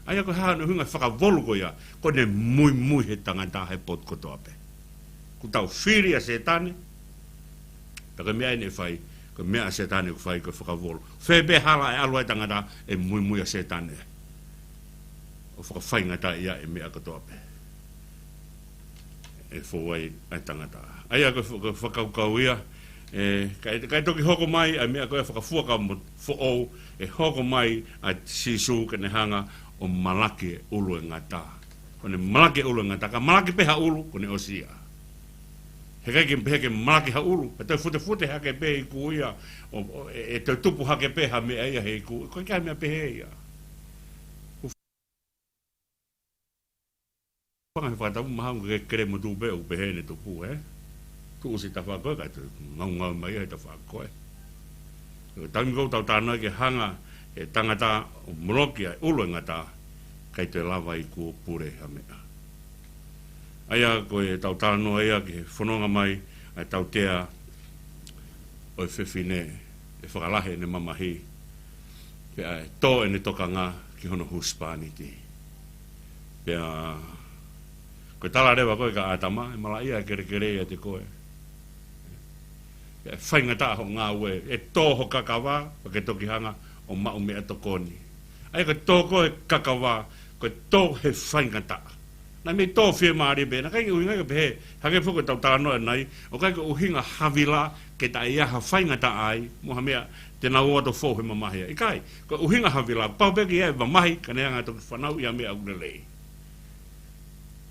ʻA ia ko e hā hono ʻuhinga fakavolu ko ia? Ko ʻene muimui he tangata he potu kotoa pē. Kuo tau fili ʻa Sētane, pea ko e meʻa ʻeni ʻe fai, ko e meʻa ʻa Sētane ʻoku fai ko e fakavolu. Fē pē hala ʻe ʻalu ai e tangata, ʻe muimui ʻa Sētane ʻo fakafaingataʻaʻia e meʻa kotoa pē ʻe fou ai ʻa e tangata. ʻA ia ko e fa-, ko e fakakaukau ia, ē, kae, kae toki hoko mai ʻa e meʻa ko e fakafuakava mo foʻou, ʻe hoko mai ʻa Sīsū ke ne hanga ʻo malaki e ʻulu ʻo e ngata. Ko ʻene malaki e ʻulu ʻo e ngata, ka malaki pē ha ʻulu, ko ʻene ʻosi ia. Heʻikai ke pehē ke malaki ha ʻulu, pea toe futefute hake pē ʻi he ikū ia, ʻo, ʻo, ʻe, ʻe toe tupu hake pē ha meʻa ia he ikū, ʻikai ke ʻi ai ha meʻa pehē ia. Fanga he fakatapu mahalo ke kele mo tuʻu pē ʻoku pehē ʻene tupu, ē? Tuʻusi tafaʻaki ko ē, kae toe ngaungaue mai ia he tafaʻaki ko ē. Ko e taimi ko ē ʻoku tau talanoa ki he hanga ʻe he tangata ʻo moloki ʻa e ʻulu ʻo e ngata, ʻikai toe lava e ikū ʻo pule ha meʻa. ʻA ia ko ʻetau talanoa ia ki he fononga mai ʻa e tautea ʻo e fefine ʻe fakalahi ʻene mamahi, pea ʻe tō ʻene tokanga ki hono husepāniti. Pea ko e tala leva ko ē kia ʻĀtama, ʻe malaʻia e kelekele ʻiate koe. Pea ʻe faingataʻa hoʻo ngāue, ʻe tō ho kakava, pea ke toki hanga ʻo maʻu meʻatokoni. ʻA ia ko e tō ko ē kakava, ko e tō he faingataʻa. Naʻe mei tō fiemālie pē, naʻe ʻikai ke ʻuhinga ia ke pehē, hangē foki ko ʻetau talanoa ʻanenai, ʻoku ʻikai ko e ʻuhinga havila ke taʻe ʻi ai ha faingataʻa ai, mo ha meʻa te nau ō atu ʻo fou he mamahi ai. ʻIkai, ko e ʻuhinga havila, pau pē ke ʻi ai e mamahi, ka ne hanga ʻo toki fanauʻi ʻa e meʻa ʻoku lelei.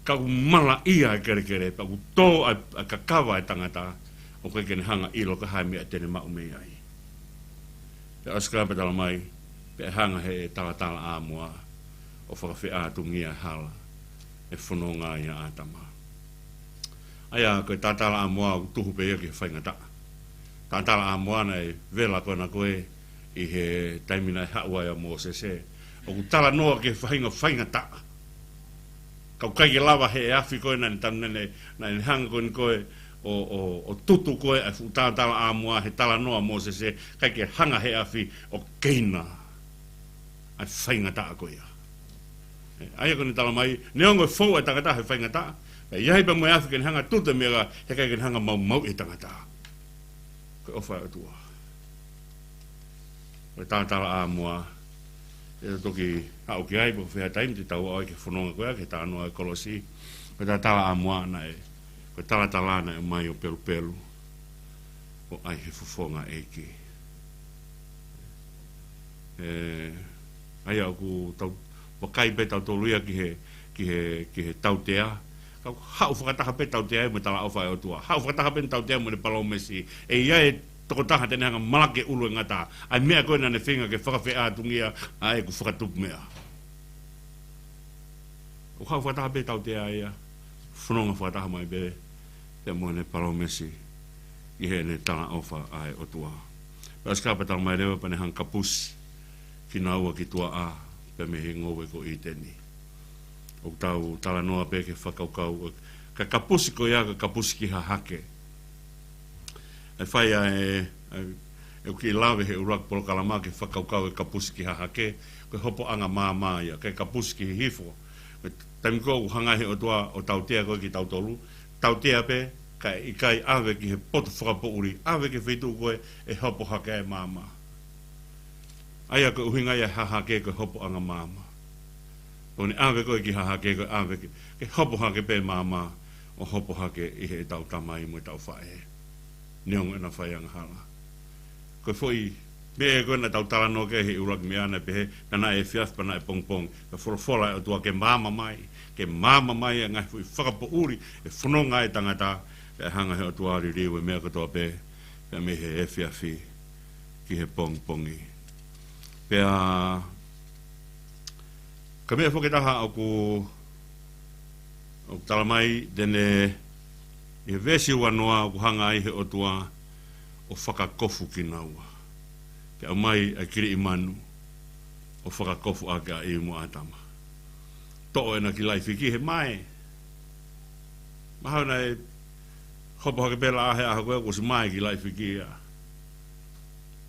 Ka ʻoku malaʻia e kelekele, pea ʻoku tō ʻa e, ʻa e kakava ʻa e tangata, ʻoku ʻikai ke ne hanga ʻo ʻilo ko e hā e meʻa te ne maʻu mei ai. Pea ʻosi ko ia pea talamai, pea hanga ʻe he talatalaʻāmoa ʻo fakafeʻātungia e hala ʻe fononga ai ʻa ʻĀtama. ʻA ia ko e talatalaʻāmoa ʻoku tuhu pē ia ki he faingataʻa. Talatalaʻāmoa naʻe vela ko ena ko ē ʻi he taimi naʻe haʻu ai ʻa Mōsese, ʻoku talanoa ki he faʻahinga faingataʻa. Ka ʻoku ʻikai ke lava he efiafi ko ē naʻa ne tanu, naʻa ne, naʻa ne hanga ko eni ko ē ʻo, ʻo, ʻo tutu ko ē ʻa e fuʻu talatalaʻāmoa he talanoa ʻa Mōsese, ʻikai ke hanga he efiafi ʻo keina ʻa e faingataʻa ko ia. ʻE, ʻa ia ko ʻene talamai, neongo ʻe fou ʻa e tangata he faingataʻa, ʻe ʻi ai pē mo e efiafi ke ne hanga ʻo tutu e meʻa, heʻikai ke ne hanga ʻo maumauʻi e tangata. Ko e ʻofa ʻa e ʻOtua. Ko e talatalaʻāmoa, ʻe toki haʻu ki ai, pe ko e fē ha taimi te tau aʻu ai ki he fononga ko ia, ki he talanoa ʻo e kolosi. Ko e talatalaʻāmoa naʻe, ko e talatala naʻe ʻomai ʻo pelupelu, ʻo ʻai he fofonga ʻo e ʻEiki. ʻE, ʻa ia ʻoku tau, vakai pē tautolu ia ki he, ki he, ki he tautea. Ka ʻoku haʻu fakataha pē tautea ia mo e talaʻofa ʻa e ʻOtua. Haʻu fakataha pē tautea mo ʻene palōmesi. ʻE ʻi ai e tokotaha te ne hanga ʻo malaki e ʻulu ʻo e ngata. ʻA e meʻa ko ē naʻa ne feinga ke fakafeʻātungia ʻa ʻeku fakatupu meʻa. ʻOku haʻu fakataha pē tautea ia, fononga fakataha mai pē, pea mo ʻene palōmesi, ʻi heʻene talaʻofa ʻa e ʻOtua. Pea ʻosi ko ia pea talamai leva pea ne hanga ʻo kapusi kinaua ki tuaʻā, pea mei he ngoue ko ʻĪteni. ʻOku tau talanoa pē ki he fakakaukau, ka e kapusi ko ia, ka e kapusi ki hahake. ʻE fai ʻa e, ʻa e, ʻeku kiʻi lave he ʻuluaki polokalama ki he fakakaukau e kapusi ki hahake, ko e hopoʻanga māmā ia, ka e kapusi ki hihifo. Ko e taimi ko ē ʻoku hanga ai he ʻOtua ʻo tautea ko ē kitautolu, tautea pē, kae ʻikai ʻave ki he potu fakapoʻuli, ʻave ki he feituʻu ko ē ʻe hopo hake ai e māmā. ʻA ia ko e ʻuhinga ia e hahake ko e hopoʻanga māmā. ʻOku ne ʻave koe ki hahake, ko e ʻave ke, ke hopo hake pē māmā, ʻo hopo hake ʻi heʻetau tamai mo ʻetau faʻē. Neongo ʻena fai angahala. Ko e foʻi meʻa ko ē naʻa tau talanoa ki ai he ʻuluaki meʻa naʻe pehē, naʻa naʻe efiafi pea naʻe pongipongi. Ko e folofola ʻa e ʻOtua ke maama mai, ke maama mai e ngaahi foʻi fakapoʻuli ʻe fononga ai e tangata, pea hanga he ʻOtua ʻo liliu e meʻa kotoa pē, pea mei he efiafi ki he pongipongi. Pea ko e meʻa foki ʻe taha ʻoku, ʻoku talamai, te ne, ʻi he veesi uanoa ʻoku hanga ai he ʻOtua ʻo fakakofu kinaua. Ke ʻomai ʻa e kiliʻi manu ʻo fakakofu ʻaki ʻa ʻIvi mo ʻĀtama. Toʻo ʻena kiʻi laʻi fiki he mae. Mahalo naʻe hopo hake pē laʻā he ʻaho ko ē kuo ʻosi mae e kiʻi laʻi fiki ia.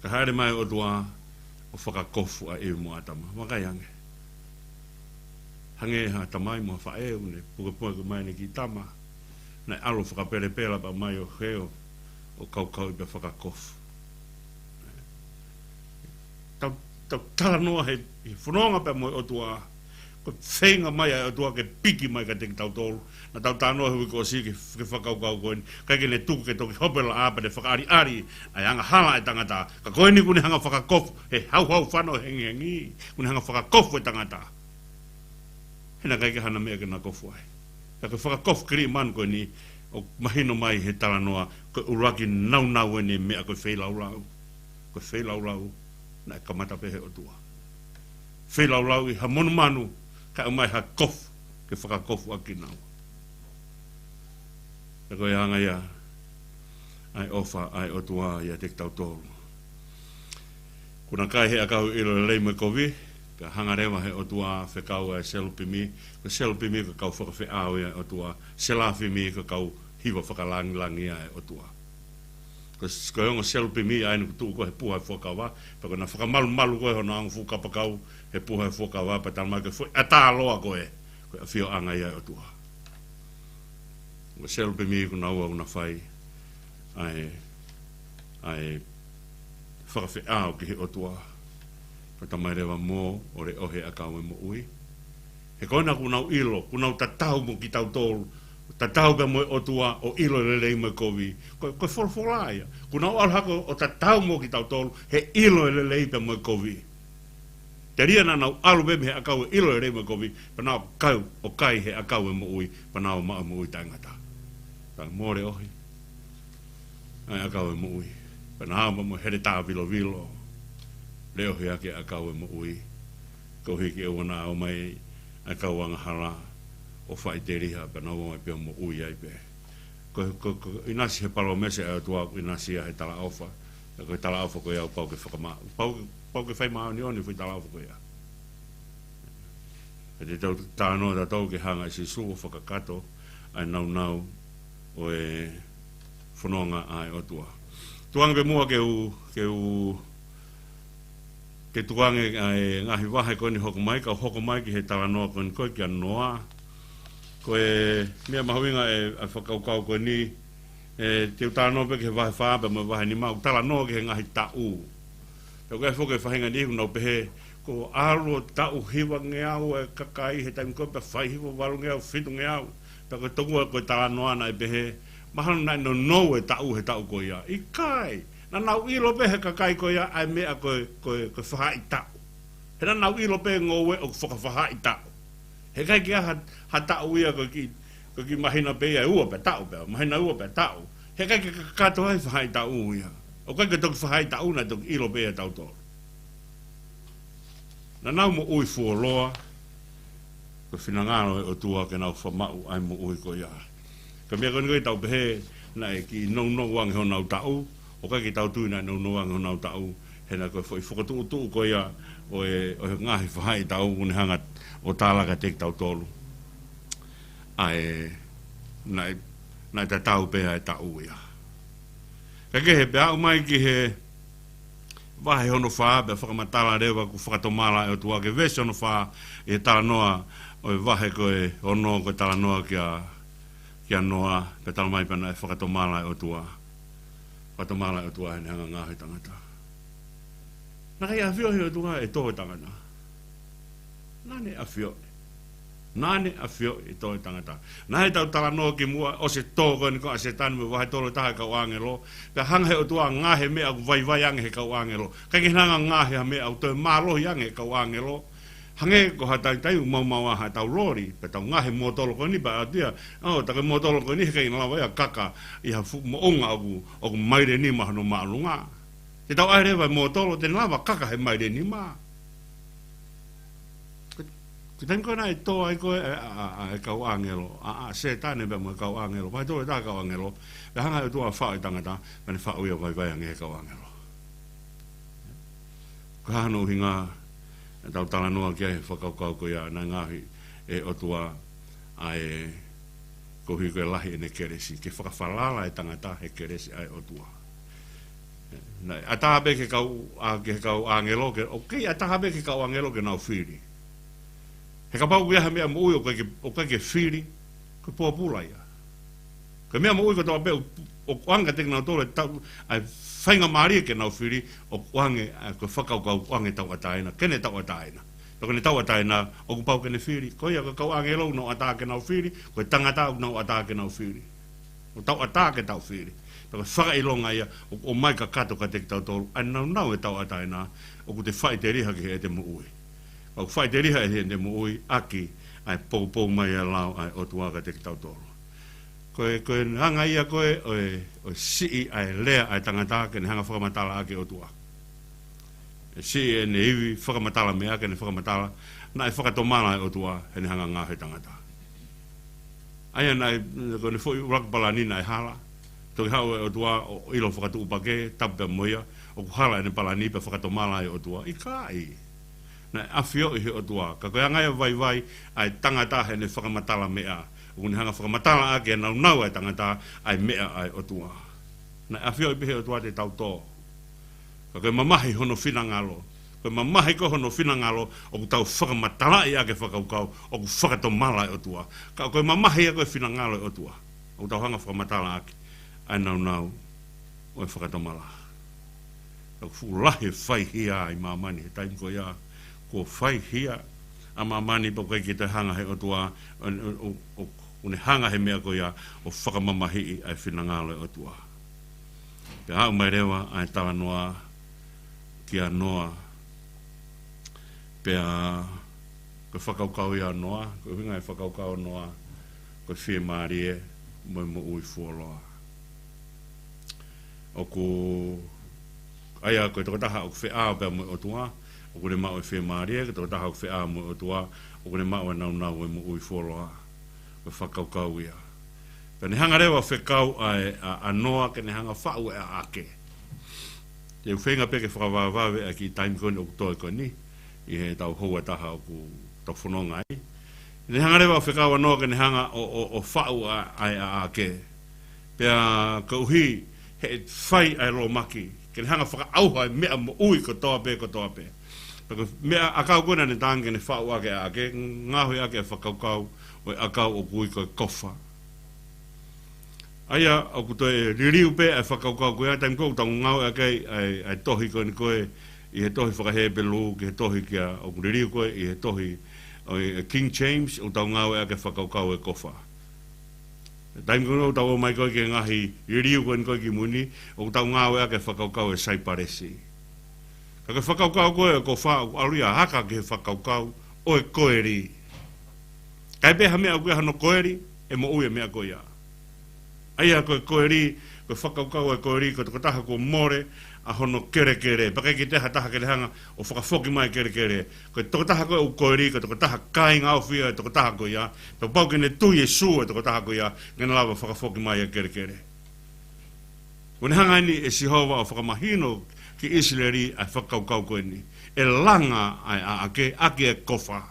Ka hāʻele mai e ʻOtua ʻo fakakofu ʻa ʻIvi mo ʻĀtama. Vakai ange. Hangē ha tamai mo ha faʻē ʻoku ne pukepuke mai ʻene kiʻi tama, naʻe ʻalu ʻo fakapelepela pea mai ʻo hē ʻo, ʻo kaukauʻi pea fakakofu. Tau, tau talanoa he, he fononga pea mo e ʻOtua, ko e feinga mai ʻa e ʻOtua ke piki mai kiate kitautolu. Naʻa tau talanoa he uike kuo ʻosi ki he, ki he fakakaukau ko eni. ʻIkai ke ne tuku ke toki hopo e laʻā pea ne fakaʻaliʻali ʻa e angahala ʻa e tangata. Ka ko eni kuo ne hanga ʻo fakakofu, he hauhaufano hengihengi, kuo ne hanga ʻo fakakofu e tangata. He naʻe ʻikai ke ʻi ai hano meʻa ke na kofu ai. Ka ko e fakakofu kiliʻi manu ko eni, ʻoku mahino mai he talanoa, ko e ʻuluaki naunau eni e meʻa ko e feilaulau. Ko e feilaulau, naʻe kamata pē he ʻOtua. Feilaulau ʻi ha monumanu, kae ʻomai ha kofu, ke fakakofu ʻaki kinaua. Pea ko e anga ia ʻa e ʻofa ʻa e ʻOtua ʻiate kitautolu. Kuo na kai he ʻakau ʻilo lelei mo e kovi, pea hanga leva he ʻOtua ʻo fekau ʻa e selupimi, ko e selupimi ko e kau fakafeʻao ia ʻa e ʻOtua, selafimi ko e kau hiva fakalangilangi ia ʻa e ʻOtua. Ko e, ko e ongo selupimi ʻa eni ʻoku tuʻu ko ē he puha ʻo e fuakava, pea ko ʻena fakamalumalu ko ē hono ongo fuʻu kapakau he puha ʻo e fuakava, pea talamai ko e foʻi ʻatā loa ko ē, ko e ʻafioʻanga ia ʻa e ʻOtua. Ko e selupimi ko naua ʻoku na fai ʻa e, ʻa e fakafeʻao ki he ʻOtua. Pea talamai leva mo ʻo leʻohi e ʻakau ʻo e moʻui. He ko ena kuo nau ʻilo, kuo nau tatau mo kitautolu, tatau pea mo e ʻOtua ʻo ʻilo e lelei mo e kovi. Ko, ko e folofola ia. Kuo nau ʻalu hake ʻo tatau mo kitautolu, he ʻilo e lelei pea mo e kovi. Telia naʻa nau ʻalu pē mei he ʻakau ʻo e ʻilo e lelei mo e kovi, pea nau kau, ʻo kai he ʻakau ʻo e moʻui, pea nau maʻu e moʻui taʻengata. Pea mo leʻohi ʻa e ʻakau ʻo e moʻui. Pea nau maʻu mo e heletā vilovilo, leʻohi ʻaki e ʻakau ʻo e moʻui. Koeʻuhi ke ʻoua naʻa ō mai ʻa e kau angahala ʻo faʻiteliha, pea nau ō mai pē ʻo moʻui ai pē. Ko, ko, ko e ʻinasi he palōmesi ʻa e ʻOtua, ʻoku ʻinasi ia he talaʻofa. Pea ko e talaʻofa ko ia ʻoku pau ke fakama-, pau, pau ke fai māʻoniʻoni e foʻi talaʻofa ko ia. Pea te tau talanoa tautolu ki he hanga ʻe Sīsū ʻo fakakakato ʻa e naunau ʻo e fononga ʻa e ʻOtua. Tuku ange pē muʻa ke u, ke u, ke tuku ange ʻa e ngaahi vahe ko eni hoko mai, kau hoko mai ki he talanoa ko eni ko ē kia Noa. Ko e meʻa mahuʻinga ʻa e, ʻa e fakakaukau ko eni, ʻe, te u talanoa pē ki he vahe fā pea mo e vahe nima, ʻoku talanoa ki he ngaahi taʻu. Pea ʻoku ʻi ai foki e faʻahinga niʻihi ʻoku nau pehē, kuo ʻalu ʻo taʻu hivangeau e kakai he taimi ko ē pea fai hifo valungeau fitungeau. Pea ko e tokua ko e talanoa naʻe pehē, mahalo naʻe nounou e taʻu he taʻu ko ia. ʻIkai, naʻa nau ʻilo pē he kakai ko ia ʻa e meʻa ko e, ko e, ko e fahaʻitaʻu. He naʻa nau ʻilo pē ngoue ʻoku fakafahaʻitaʻu. He ʻikai ke ʻi ai ha, ha taʻu ia ko e kiʻi, ko e kiʻi māhina pē ia ʻe ua pea taʻu pē, māhina ʻe ua pea taʻu. He ʻikai ke kakato ai e fahaʻitaʻu ia. ʻOku ʻikai ke toki fahaʻitaʻu naʻe toki ʻilo pē ia ʻe tautolu. Naʻa nau moʻui fuoloa, ko e finangalo ʻo e ʻOtua ke nau fakamaʻu ʻa e moʻui ko ia. Ko e meʻa ko eni ko ē ʻoku tau pehē naʻe kiʻi nounou ange honau taʻu, ʻoku ʻikai ke tau tui naʻe nounou ange honau taʻu, he naʻe ko e foʻi fokotuʻutuʻu ko ia ʻo e, ʻo e ngaahi fahaʻitaʻu ʻoku ne hanga ʻo tālaka kiate kitautolu. ʻA e, naʻe, naʻe tatau pē ʻa e taʻu ia. Ka kehe pea aʻu mai ki he vahe hono fā, pea fakamatala leva kuo fakatomala ʻa e ʻOtua ki he veesi hono fā, ʻi he talanoa ʻo e vahe ko ē ono ko e talanoa kia, kia Noa, pea talamai pea naʻe fakatomala ʻa e ʻOtua. Fakatomala ʻa e ʻOtua heʻene hanga ʻo ngaohi e tangata. Naʻe ʻikai ʻafioʻi ʻe he ʻOtua ʻe tō e tangata. Naʻa ne ʻafioʻi. Naʻa ne ʻafioʻi ʻe tō e tangata. Naʻe tau talanoa kimuʻa ʻosi e tō ko eni ko ē ʻa Sētane mei he vahe tolu taha e kau ʻāngelo. Pea hanga ʻe he ʻOtua ʻo ngaohi e meʻa ʻoku vaivai ange he kau ʻāngelo. ʻIkai ke ne hanga ʻo ngaohi ha meʻa ʻoku toe mālohi ange he kau ʻāngelo. Hangē ko ha taimi ʻoku maumauʻi ha ʻetau loli, pea tau ngaohi e mōtolo ko eni pea ʻalu ia, ʻo, tā ko e mōtolo ko eni he ʻikai ke ne lava ia ʻo kaka ʻi ha fuʻu moʻunga ʻoku, ʻoku maile nima hono māʻolunga. Te tau ʻai leva e mōtolo, te ne lava ʻo kaka he maile nima. Ko, ko e taimi ko ē naʻe tō ai ko ē ʻa, ʻa, ʻa, ʻa e kau ʻāngelo, ʻa, ʻa Sētane pea mo e kau ʻāngelo, vahe tolu taha e kau ʻāngelo, pea hanga ʻe he ʻOtua ʻo faʻu e tangata, pea ne faʻu ia ʻo vaivai ange he kau ʻāngelo. Ko e hā hono ʻuhinga ʻetau talanoa ki ai he fakakaukau ko ia naʻe ngaohi ʻe he ʻOtua ʻa e, koeʻuhi ko e lahi ʻene kelesi, ke fakafalala e tangata he kelesi ʻa e ʻOtua. Naʻe ʻatā pē ki he kau, ʻa, ki he kau ʻāngelo, ke, ʻoku kei ʻatā pē ki he kau ʻāngelo ke nau fili. He kapau ʻoku ʻi ai ha meʻa moʻui ʻoku ʻikai ke, ʻoku ʻikai ke fili, ko e pōpula ia. Ko e meʻa moʻui kotoa pē ʻoku, ʻoku ʻoange kiate kinautolu ʻe tau, ʻa e faingamālie ke nau fili, ʻoku ʻoange, ʻa, ko e fakakaukau ʻoku ʻoange tauʻatāina, ke ne tauʻatāina. Pea ko ʻene tauʻatāina, ʻoku pau ke ne fili. Ko ia ko e kau ʻāngelo ʻoku nau ʻatā ke nau fili, ko e tangata ʻoku nau ʻatā ke nau fili. ʻOku tau ʻatā ke tau fili. Pea ko e fakaʻilonga ia, ʻoku ʻomai kakato kiate kitautolu ʻa e naunau ʻo e tauʻatāina, ʻoku te faʻiteliha ki heʻete moʻui. ʻOku faʻiteliha ʻe heʻete moʻui ʻaki ʻa e poupou mai ʻa e lao ʻa e ʻOtua kiate kitautolu. Ko e, ko e anga ia ko ē ʻo e, ʻo e siʻi ʻa e lea ʻa e tangata ke ne hanga ʻo fakamatala ʻaki e ʻOtua. ʻE siʻi ʻene ivi fakamatala meʻa ke ne fakamatala, naʻe fakatomala ʻa e ʻOtua heʻene hanga ʻo ngaohi e tangata. ʻA ia naʻe, ko ʻene foʻi ʻuluaki palani naʻe hala. Toki haʻu e ʻOtua ʻo ʻilo fakatuʻupakē, tapu pea mo ia, ʻoku hala ʻene palani pea fakatomala ʻa e ʻOtua. ʻIkai. Naʻe ʻafioʻi ʻe he ʻOtua. Ka ko e anga ia ʻo e vaivai ʻa e tangata heʻene fakamatala meʻa. ʻOku ne hanga ʻo fakamatala ʻaki e naunau ʻa e tangata ʻa e meʻa ʻa e ʻOtua. Naʻe ʻafioʻi pē ʻe he ʻOtua te tau tō. Ka ko e mamahi hono finangalo. Ko e mamahi ko hono finangalo, ʻoku tau fakamatalaʻi ʻaki e fakakaukau, ʻoku fakatomala ʻa e ʻOtua. Ka ko e mamahi ia ko e finangalo ʻo e ʻOtua, ʻoku tau hanga ʻo fakamatala ʻaki ʻa e naunau ʻo e fakatomala. ʻOku fuʻu lahi e faihia ʻi māmani he taimi ko ia, kuo faihia ʻa māmani pea ʻoku ʻikai ke toe hanga ʻe he ʻOtua, ʻo, ʻo, ʻo, ʻoku ne hanga he meʻa ko ia ʻo fakamamahiʻi ʻa e finangalo ʻo e ʻOtua. Pea haʻu mai leva ʻa e talanoa kia Noa. Pea ko e fakakaukau ia ʻa Noa, ko e ʻuhinga e fakakaukau ʻa Noa, ko e fiemālie mo e moʻui fuoloa. ʻOku, ʻa ia ko e tokotaha ʻoku feʻao pea mo e ʻOtua, ʻoku ne maʻu e fiemālie, ko e tokotaha ʻoku feʻao mo e ʻOtua, ʻoku ne maʻu e naunau ʻo e moʻui fuoloa. Ko e fakakaukau ia. Pea ne hanga leva ʻo fekau ʻa e, ʻa, ʻa Noa ke ne hanga ʻo faʻu e ʻaʻake. Te u feinga pē ke fakavavevave ʻa e kiʻi taimi ko eni ʻoku toe ko eni, ʻi heʻetau houa ʻe taha ʻoku tau fononga ai. Ne hanga leva ʻo fekau ʻa Noa ke ne hanga ʻo, ʻo, ʻo faʻu ʻa, ʻa e ʻaʻake. Pea koeʻuhi he fai ʻa e lōmaki, ke ne hanga ʻo fakaʻauha e meʻa moʻui kotoa pē, kotoa pē. Pea ko e meʻa ʻakau ko ē naʻa ne tangi ke ne faʻu ʻaki e ʻaʻake, ngaohi ʻaki e fakakaukau ʻo e ʻakau ʻoku ui ko e kofa. ʻA ia, ʻoku toe liliu pē ʻa e fakakaukau ko ia, taimi ko ē ʻoku tau ngāueʻaki ai ʻa e, ʻa e tohi ko eni ko ē, ʻi he tohi faka-Hepelū, ki he tohi ko ia, ʻoku liliu ko ē, ʻi he tohi ʻo e King James, ʻoku tau ngāueʻaki e fakakaukau ʻo e kofa. Taimi ko ē ʻoku tau ō mai ko ē ki he ngaahi liliu ko eni ko ē ki mui ni, ʻoku tau ngāueʻaki e fakakaukau ʻo e saipalesi. Ka ko e fakakaukau ko ē ʻo e kofa, ʻoku ʻalu ia ʻo haka ki he fakakaukau ʻo e koeli. Ka ʻi ai pē ha meʻa ʻoku ʻi ai hano koeli, ʻe moʻui e meʻa ko ia. ʻA ia ko e koeli, ko e fakakaukau ʻo e koeli, ko e tokotaha kuo mole ʻa hono kelekele. Pea ʻikai ke toe ʻi ai ha taha ke ne hanga ʻo fakafoki mai e kelekele. Ko e tokotaha ko ē ʻoku koeli, ko e tokotaha kāinga ofi ia ʻo e tokotaha ko ia. Pea pau ke ne tui ʻa Sīsū e tokotaha ko ia, ke ne lava ʻo fakafoki mai e kelekele. Kuo ne hanga eni ʻe Sihova ʻo fakamahino ki ʻIsileli ʻa e fakakaukau ko eni. ʻE langa ʻa e ʻaʻake ʻaki e kofa.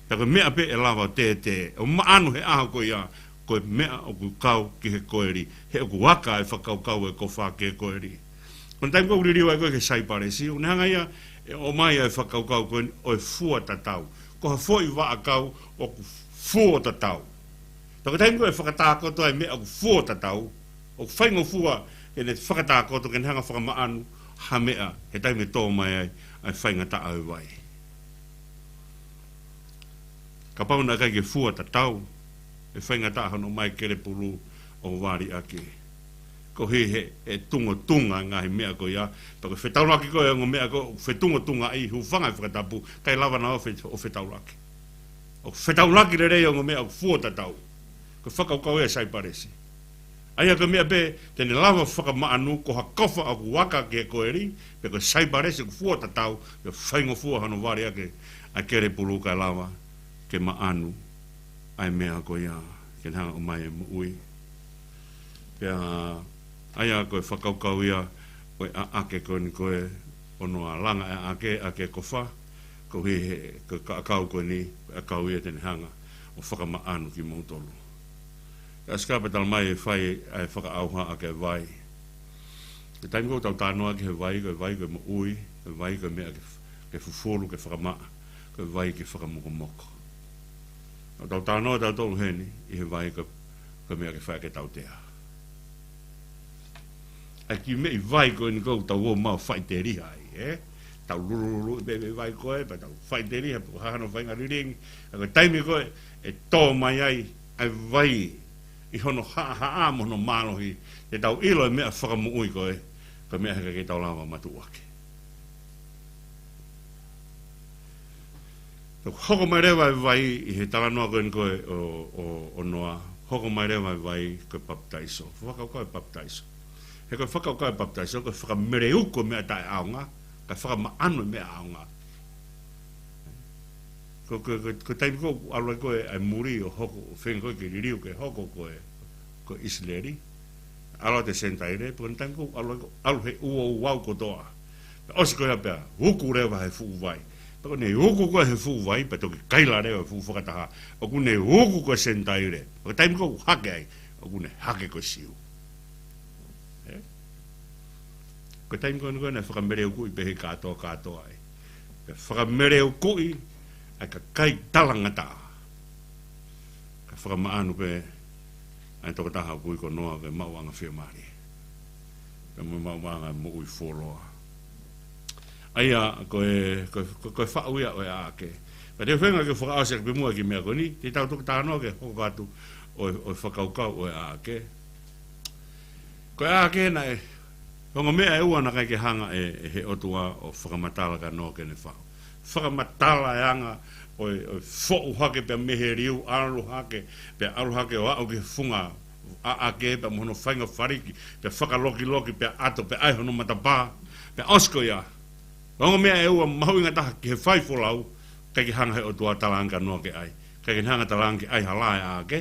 Pea ko e meʻa pē ʻe lava ʻo tētē, ʻo maʻanu he ʻaho ko ia, ko e meʻa ʻoku kau ki he koeli. He ʻoku aka e fakakaukau ʻo e kofa ki he koeli. Ko e taimi ko ē ʻoku liliu ai ko ē ki he saipalesi, ʻoku ne hanga ia ʻo ʻomai ʻa e fakakaukau ko eni ʻo e fua tatau. Ko ha foʻi vaʻakau ʻoku fuo tatau. Pea ko e taimi ko ē ʻe fakatākoto ai e meʻa ʻoku fuo tatau, ʻoku faingofua ke ne fakatākoto ke ne hanga ʻo fakamaʻanu ha meʻa he taimi ʻe tō mai ai ʻa e faingataʻa ʻo e vai. Kapau naʻe ʻikai ke fua tatau, ʻe faingataʻa hono ʻomai e kele pulu ʻo vali ʻaki. Koeʻuhi he, he tungotunga e ngaahi meʻa ko ia, pea ko e fetaulaki ko ē ʻo e ongo meʻa ko ē, fetungotungaʻi, hūfanga he fakatapu, ʻikai lava naua ʻo fe-, ʻo fetaulaki. ʻOku fetaulaki lelei e ongo meʻa ʻoku fuo tatau. Ko e fakakaukau ia ʻa e saipalesi. ʻA ia ko e meʻa pē te ne lava ʻo fakamaʻanu ko ha kofa ʻoku aka ki he koeli, pe ko e saipalesi ʻoku fuo tatau, pea faingofua hono vali ʻaki ʻa e kele pulu kae lava ke maʻanu ʻa e meʻa ko ia, ke ne hanga ʻo ʻomai e moʻui. Pea, ʻa ia ko e fakakaukau ia ʻo e ʻaʻake ko eni ko ē, ʻo Noa, langa e ʻaʻake, ʻaki e kofa, koeʻuhi he, ko e ʻakau ko eni, ko e ʻakau ia te ne hanga ʻo fakamaʻanu kimoutolu. Ka ʻosi ka pea tala mai ʻe fai ʻa e fakaʻauha ʻaki e vai. Ko e taimi ko ē ʻoku tau talanoa ki he vai, ko e vai ko e moʻui, ko e vai ko e meʻa ke, ke fufulu, ke fakamaʻa, ko e vai ke fakamokomoko. ʻOku tau talanoa tautolu heni ʻi he vai ko, ko e meʻa ke fai ke tautea. ʻA e kiʻi meʻi vai ko eni ʻoku tau ō mai ʻo faʻiteliha ai, ē? Tau lulululu ʻi he meʻi vai ko ē, pea tau faʻiteliha, pea ko e hā hano faʻahinga lilingi, ʻa ia ko e taimi ko ē ʻe tō mai ai ʻa e vai ʻi hono haʻahaʻa mo hono mālohi, te tau ʻilo e meʻa fakamoʻui ko ē, ko e meʻa he ʻikai ke tau lava matuʻuaki. Pea hoko mai leva e vai ʻi he talanoa ko eni ko ē ʻo, ʻo, ʻo Noa, hoko mai leva e vai ko e papitaiso. Fakakaukau e papitaiso. He ko e fakakaukau e papitaiso, ko e fakameleuku e meʻa taʻeʻaonga, kae fakamaʻanu e meʻa ʻaonga. Ko, ko, ko, ko e taimi ko ē ʻoku ʻalu ai ko ē ʻa e muli ʻo hoko, ʻo feinga ko ē ke liliu ke hoko ko e, ko ʻIsileli. ʻAlu atu e Senitaile, pea ko e taimi ko ē ʻoku ʻalu ai ko, ʻalu he ʻuouau kotoa. Pea ʻosi ko ia pea, uku leva he fuʻu vai. Pea ko ʻene uku ko ē he fuʻu vai, pea toki kaila leva e fuʻu fakataha. ʻOku ne uku ko e Senitaile. Pea ko e taimi ko ē ʻoku hake ai, ʻoku ne hake ko e Siu. Ē? Ko e taimi ko eni ko ē naʻe fakameleukuʻi pē he kātoa kātoa ai. Pea fakameleukuʻi ʻa e kakai talangataʻa. Kae fakamaʻanu pē ʻa e tokotaha ʻoku ui ko Noa ko e maʻuʻanga fiemālie. Pea mo e maʻuʻanga moʻui fuoloa. ʻA ia, ko e, ko e, ko e, ko e faʻu ia ʻo e ʻaʻake. Pea te u feinga ke fakaʻosi ʻaki pē muʻa e kiʻi meʻa ko eni, te tau toki talanoa ki he hoko atu ʻo e, ʻo e fakakaukau ʻo e ʻaʻake. Ko e ʻaʻake naʻe, ongo meʻa ʻe ua naʻe ʻikai ke hanga ʻe, ʻe he ʻOtua ʻo fakamatala kia Noa ke ne faʻu. Fakamatala e anga ʻo e, ʻo e foʻu hake pea mei he liu, ʻalu hake, pea ʻalu hake ʻo aʻu ki he funga ʻaʻake pea mo hono faʻahinga faliki, pea fakalokiloki, pea ʻato, pea ʻai hono matapā, pea ʻosi ko ia. Ongo meʻa ʻe ua mahuʻinga taha ki he fai folau, ʻikai ke hanga he ʻOtua talaange kia Noa ke ʻai. ʻIkai ke ne hanga talaange ke ʻai ha lā e ʻaʻake,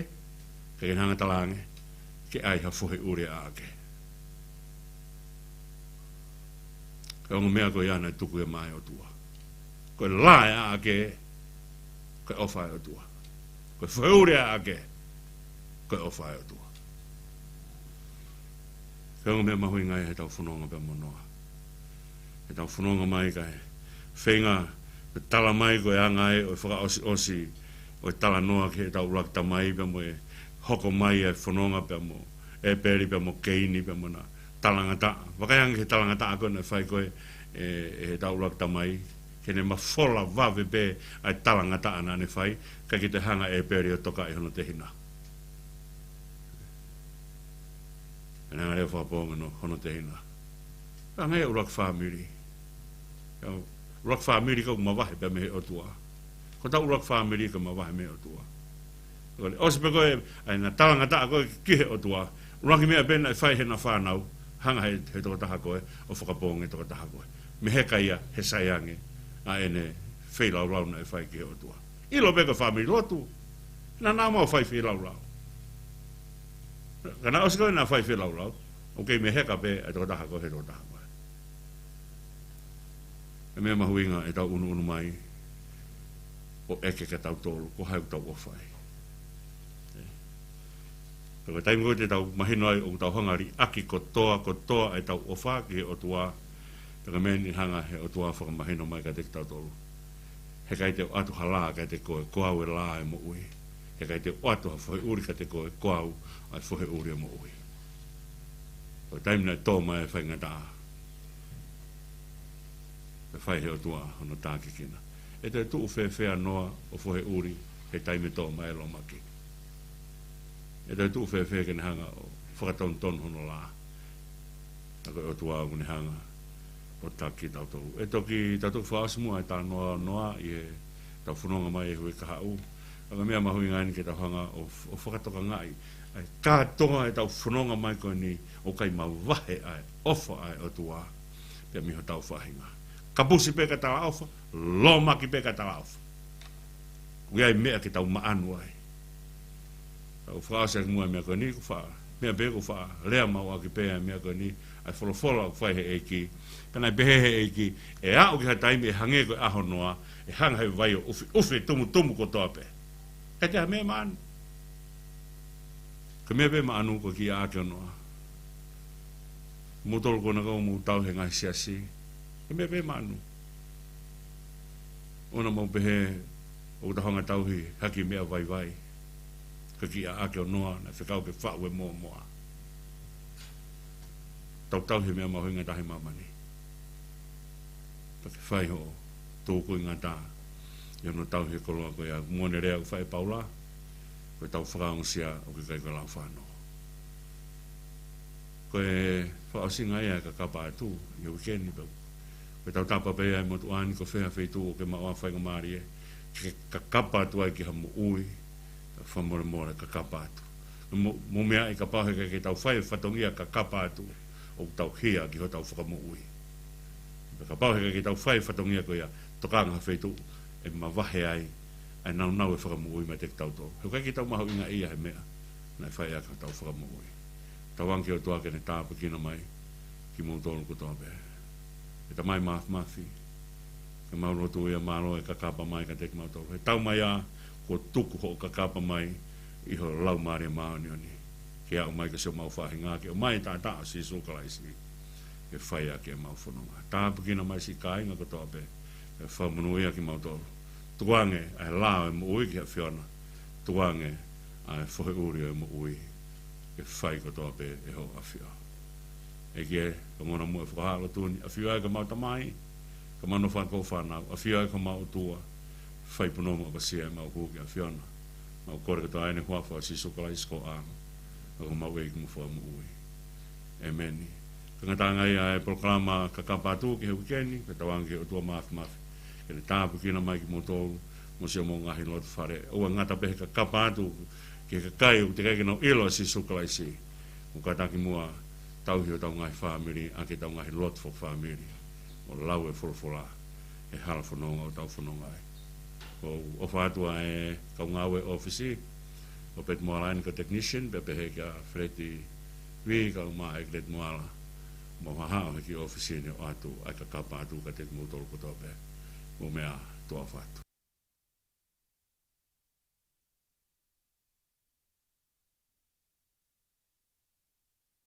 ʻikai ke ne hanga talaange ke ʻai ha fohe ʻuli e ʻaʻake. Ko e ongo meʻa ko ia naʻe tuku ia maʻa e ʻOtua. Ko e lā e ʻaʻake, ko e ʻofa ʻa e ʻOtua. Ko e fohe ʻuli e ʻaʻake, ko e ʻofa ʻa e ʻOtua. Ko e ongo meʻa mahuʻinga ia heʻetau fononga pea mo Noa. Heʻetau fononga mai kae feinga ke tala mai ko e anga ē ʻo e fakaʻosiʻosi ʻo e talanoa ki heʻetau ʻuluaki tamai pea mo e hoko mai e fononga pea mo ʻĒpeli pea mo Keini pea mo ʻena talangataʻa. Vakai ange ki he talangataʻa ko ē naʻe fai ko ē ʻe, ʻe heʻetau ʻuluaki tamai, ke ne mafola vave pē ʻa e talangataʻa naʻa ne fai, ʻikai ke toe hanga ʻe ʻĒpeli ʻo tokaʻi hono tehina. Naʻa ne hanga leva ʻo fakapoongi hono, hono tehina. Hanga ia ʻuluaki fāmili. Ia, ʻuluaki fāmili ʻoku mavahe pē mei he ʻOtua. Ko hotau ʻuluaki fāmili ʻoku mavahe mei he ʻOtua. Ko e ʻosi pē ko ē ʻa ʻena talangataʻa ko ē ki he ʻOtua, ʻuluaki meʻa pē naʻe fai heʻena fānau, hanga he, he tokotaha ko ē ʻo fakapoongi e tokotaha ko ē. Meheka ia he sai ange ʻa ʻene feilaulau naʻe fai ki he ʻOtua. ʻIlo pē ko e fāmili lotu, naʻa nau ō mai ʻo fai feilaulau. Ka naʻe ʻosi ko ē ʻena fai feilaulau, ʻoku kei meheka pē ʻa e tokotaha ko ē he tokotaha ko ē. Ko e meʻa mahuʻinga ʻetau ʻunuʻunu mai ʻo ʻeke kia tautolu, ko hai ʻoku tau ʻofa ai. Ē. Pea ko e taimi ko ē te tau mahino ai ʻoku tau hanga ʻo liʻaki kotoa, kotoa ʻetau ʻofa ki he ʻOtua, pea ko e meʻa eni hanga he ʻOtua ʻo fakamahino mai kiate kitautolu. He ʻikai te u ʻoatu ha lā kiate koe, ko au e lā ʻo e moʻui. He ʻikai te u ʻoatu ha fohe ʻuli kiate koe, ko au ʻa e fohe ʻuli ʻo e moʻui. Ko e taimi naʻe tō mai e faingataʻa, ʻe fai he ʻOtua hono tākiekina. ʻE toe tuʻu fēfē ʻa Noa ʻo fohe ʻuli he taimi ʻe tō mai e lōmaki? ʻE toe tuʻu fēfē ke ne hanga ʻo fakatonutonu hono lā? Ka ko e ʻOtua ʻoku ne hanga ʻo taki tautolu. ʻE toki, tau toki fakaʻosi muʻa ʻetau Noa, Noa ʻi heʻetau fononga mai he uike kahaʻu. Ka ko e meʻa mahuʻinga eni ke tau hanga ʻo, ʻo fakatokangaʻi ʻa e kātoa ʻetau fononga mai ko eni, ʻoku ʻikai mavahe ʻa e ʻofa ʻa e ʻOtua pea mei hotau faʻahinga. Kapusi pē ka talaʻofa, lōmaki pē ka talaʻofa. ʻOku ʻi ai e meʻa ke tau maʻanu ai. Tau fakaʻosi ʻaki muʻa e meʻa ko eni, ʻoku faʻa, meʻa pē ʻoku faʻa lea maʻu ʻaki pē ʻa e meʻa ko eni, ʻa e folofola ʻoku fai he ʻEiki. Pea naʻe pehē he ʻEiki, ʻe aʻu ki ha taimi ʻe hangē ko e ʻaho ʻo Noa, ʻe hanga he vai ʻo ʻufiʻufi e tumutumu kotoa pē. ʻIkai toe ʻi ai ha meʻa maʻanu. Ko e meʻa pē maʻanu ko e kiʻi ʻaʻake ʻo Noa. Moutolu ko ena ʻoku mou tau he ngaahi siasi. Ko e meʻa pē maʻanu. ʻOua naʻa mou pehē, ʻOku tau hanga ʻo tauhi ha kiʻi meʻa vaivai, ka kiʻi ʻaʻake ʻo noa naʻe fekau ke faʻu e mōmoa. Tau tauhi e meʻa mahuʻinga taha ʻi māmani. Pea ke fai hoʻo tūkuingata ʻi hono tauhi e koloa ko ia. Moʻoni e lea ʻoku fai ʻe Paula, ko ʻetau fakaongosia ʻoku ʻikai ko e lau fānau. Ko e fakaʻosinga ia e kakapa atu ʻi he uike ni pē. Ko ʻetau tapa pē ia ʻi he motuʻa ni, ko fē ha feituʻu ʻoku ke maʻu ai ha faingamālie ke kakapa atu ai ki ha moʻui, fakamolemole kakapa atu. Mo, mo meʻa ʻi, kapau he ʻikai ke tau fai e fatongia kakapa atu, ʻoku tau hia ki hotau fakamoʻui. Pea kapau he ʻikai ke tau fai e fatongia ko ia, tokanga ha feituʻu ʻe mavahe ai ʻa e nāunau e fakamoʻui meiate kitautolu. He ʻoku ʻikai ke tau mahuʻingaʻia he meʻa naʻe fai ʻaki hotau fakamoʻui. Tauange ki he ʻOtua ke ne tāpuekina mai kimoutolu kotoa pē. ʻE Tamai Māfimafi, ke mau lotu ia, mālō e kakapa mai kiate kimautolu. He tau mai ā, kuo tuku hoʻo kakapa mai ʻi ho Laumālie Māʻoniʻoni, ke aʻu mai ki siʻomau faʻahinga, ke ʻomai e taʻataʻa ʻo Sīsū Kalaisi ke fai ʻaki ʻemau fononga. Tāpuekina mai siʻi kāinga kotoa pē, ʻe fakamonūʻia kimautolu. Tukuange ʻa e lao ʻo e moʻui ki he ʻAfiona. Tukuange ʻa e fohe ʻuli ʻo e moʻui ke fai kotoa pē ʻe ho ʻAfio. ʻEiki ē, ka mona muʻa e fakahā lotu ni, ʻAfio ē ko homau Tamai, ka mau nofo ʻaki ho fānau, ʻAfio ē ko homau ʻOtua, fai punou mo ʻapasia ʻemau hū ki he ʻAfiona. Mau kole kotoa ʻi he huafa ʻo Sīsū Kalaisi ko ho ʻAlo, ko homau ʻEiki mo Fakamoʻui. ʻĒmeni. Ko e ngataʻanga ia e polokalama Kakapa Atu ki he uike ni, pea tauange ki he ʻOtua Māfimafi ke ne tāpuekina mai kimoutolu mo siʻomou ngaahi loto fale. ʻOua ʻe ngata pē he kakapa atu ki he kakai ʻoku teʻeki ai ke nau ʻilo ʻa Sīsū Kalaisi, mo kātaki muʻa tauhi hotau ngaahi fāmili ʻaki ʻetau ngaahi lotu fakafāmili, ʻo lau e folofola he hala fononga ʻoku tau fononga ai. ʻOku ou ʻofa atu ʻa e kau ngāue ʻōfisi ʻo Peti Moala ʻeni ko e technician, pea pehē kia Feleti Vī, kau mai ʻEkileti Moala, mou haʻu he kiʻi ʻōfisi ni ʻo ʻoatu ʻa e Kakapa Atu kiate kimoutolu kotoa pē. Mou meʻa ā, tuʻa ʻofa atu.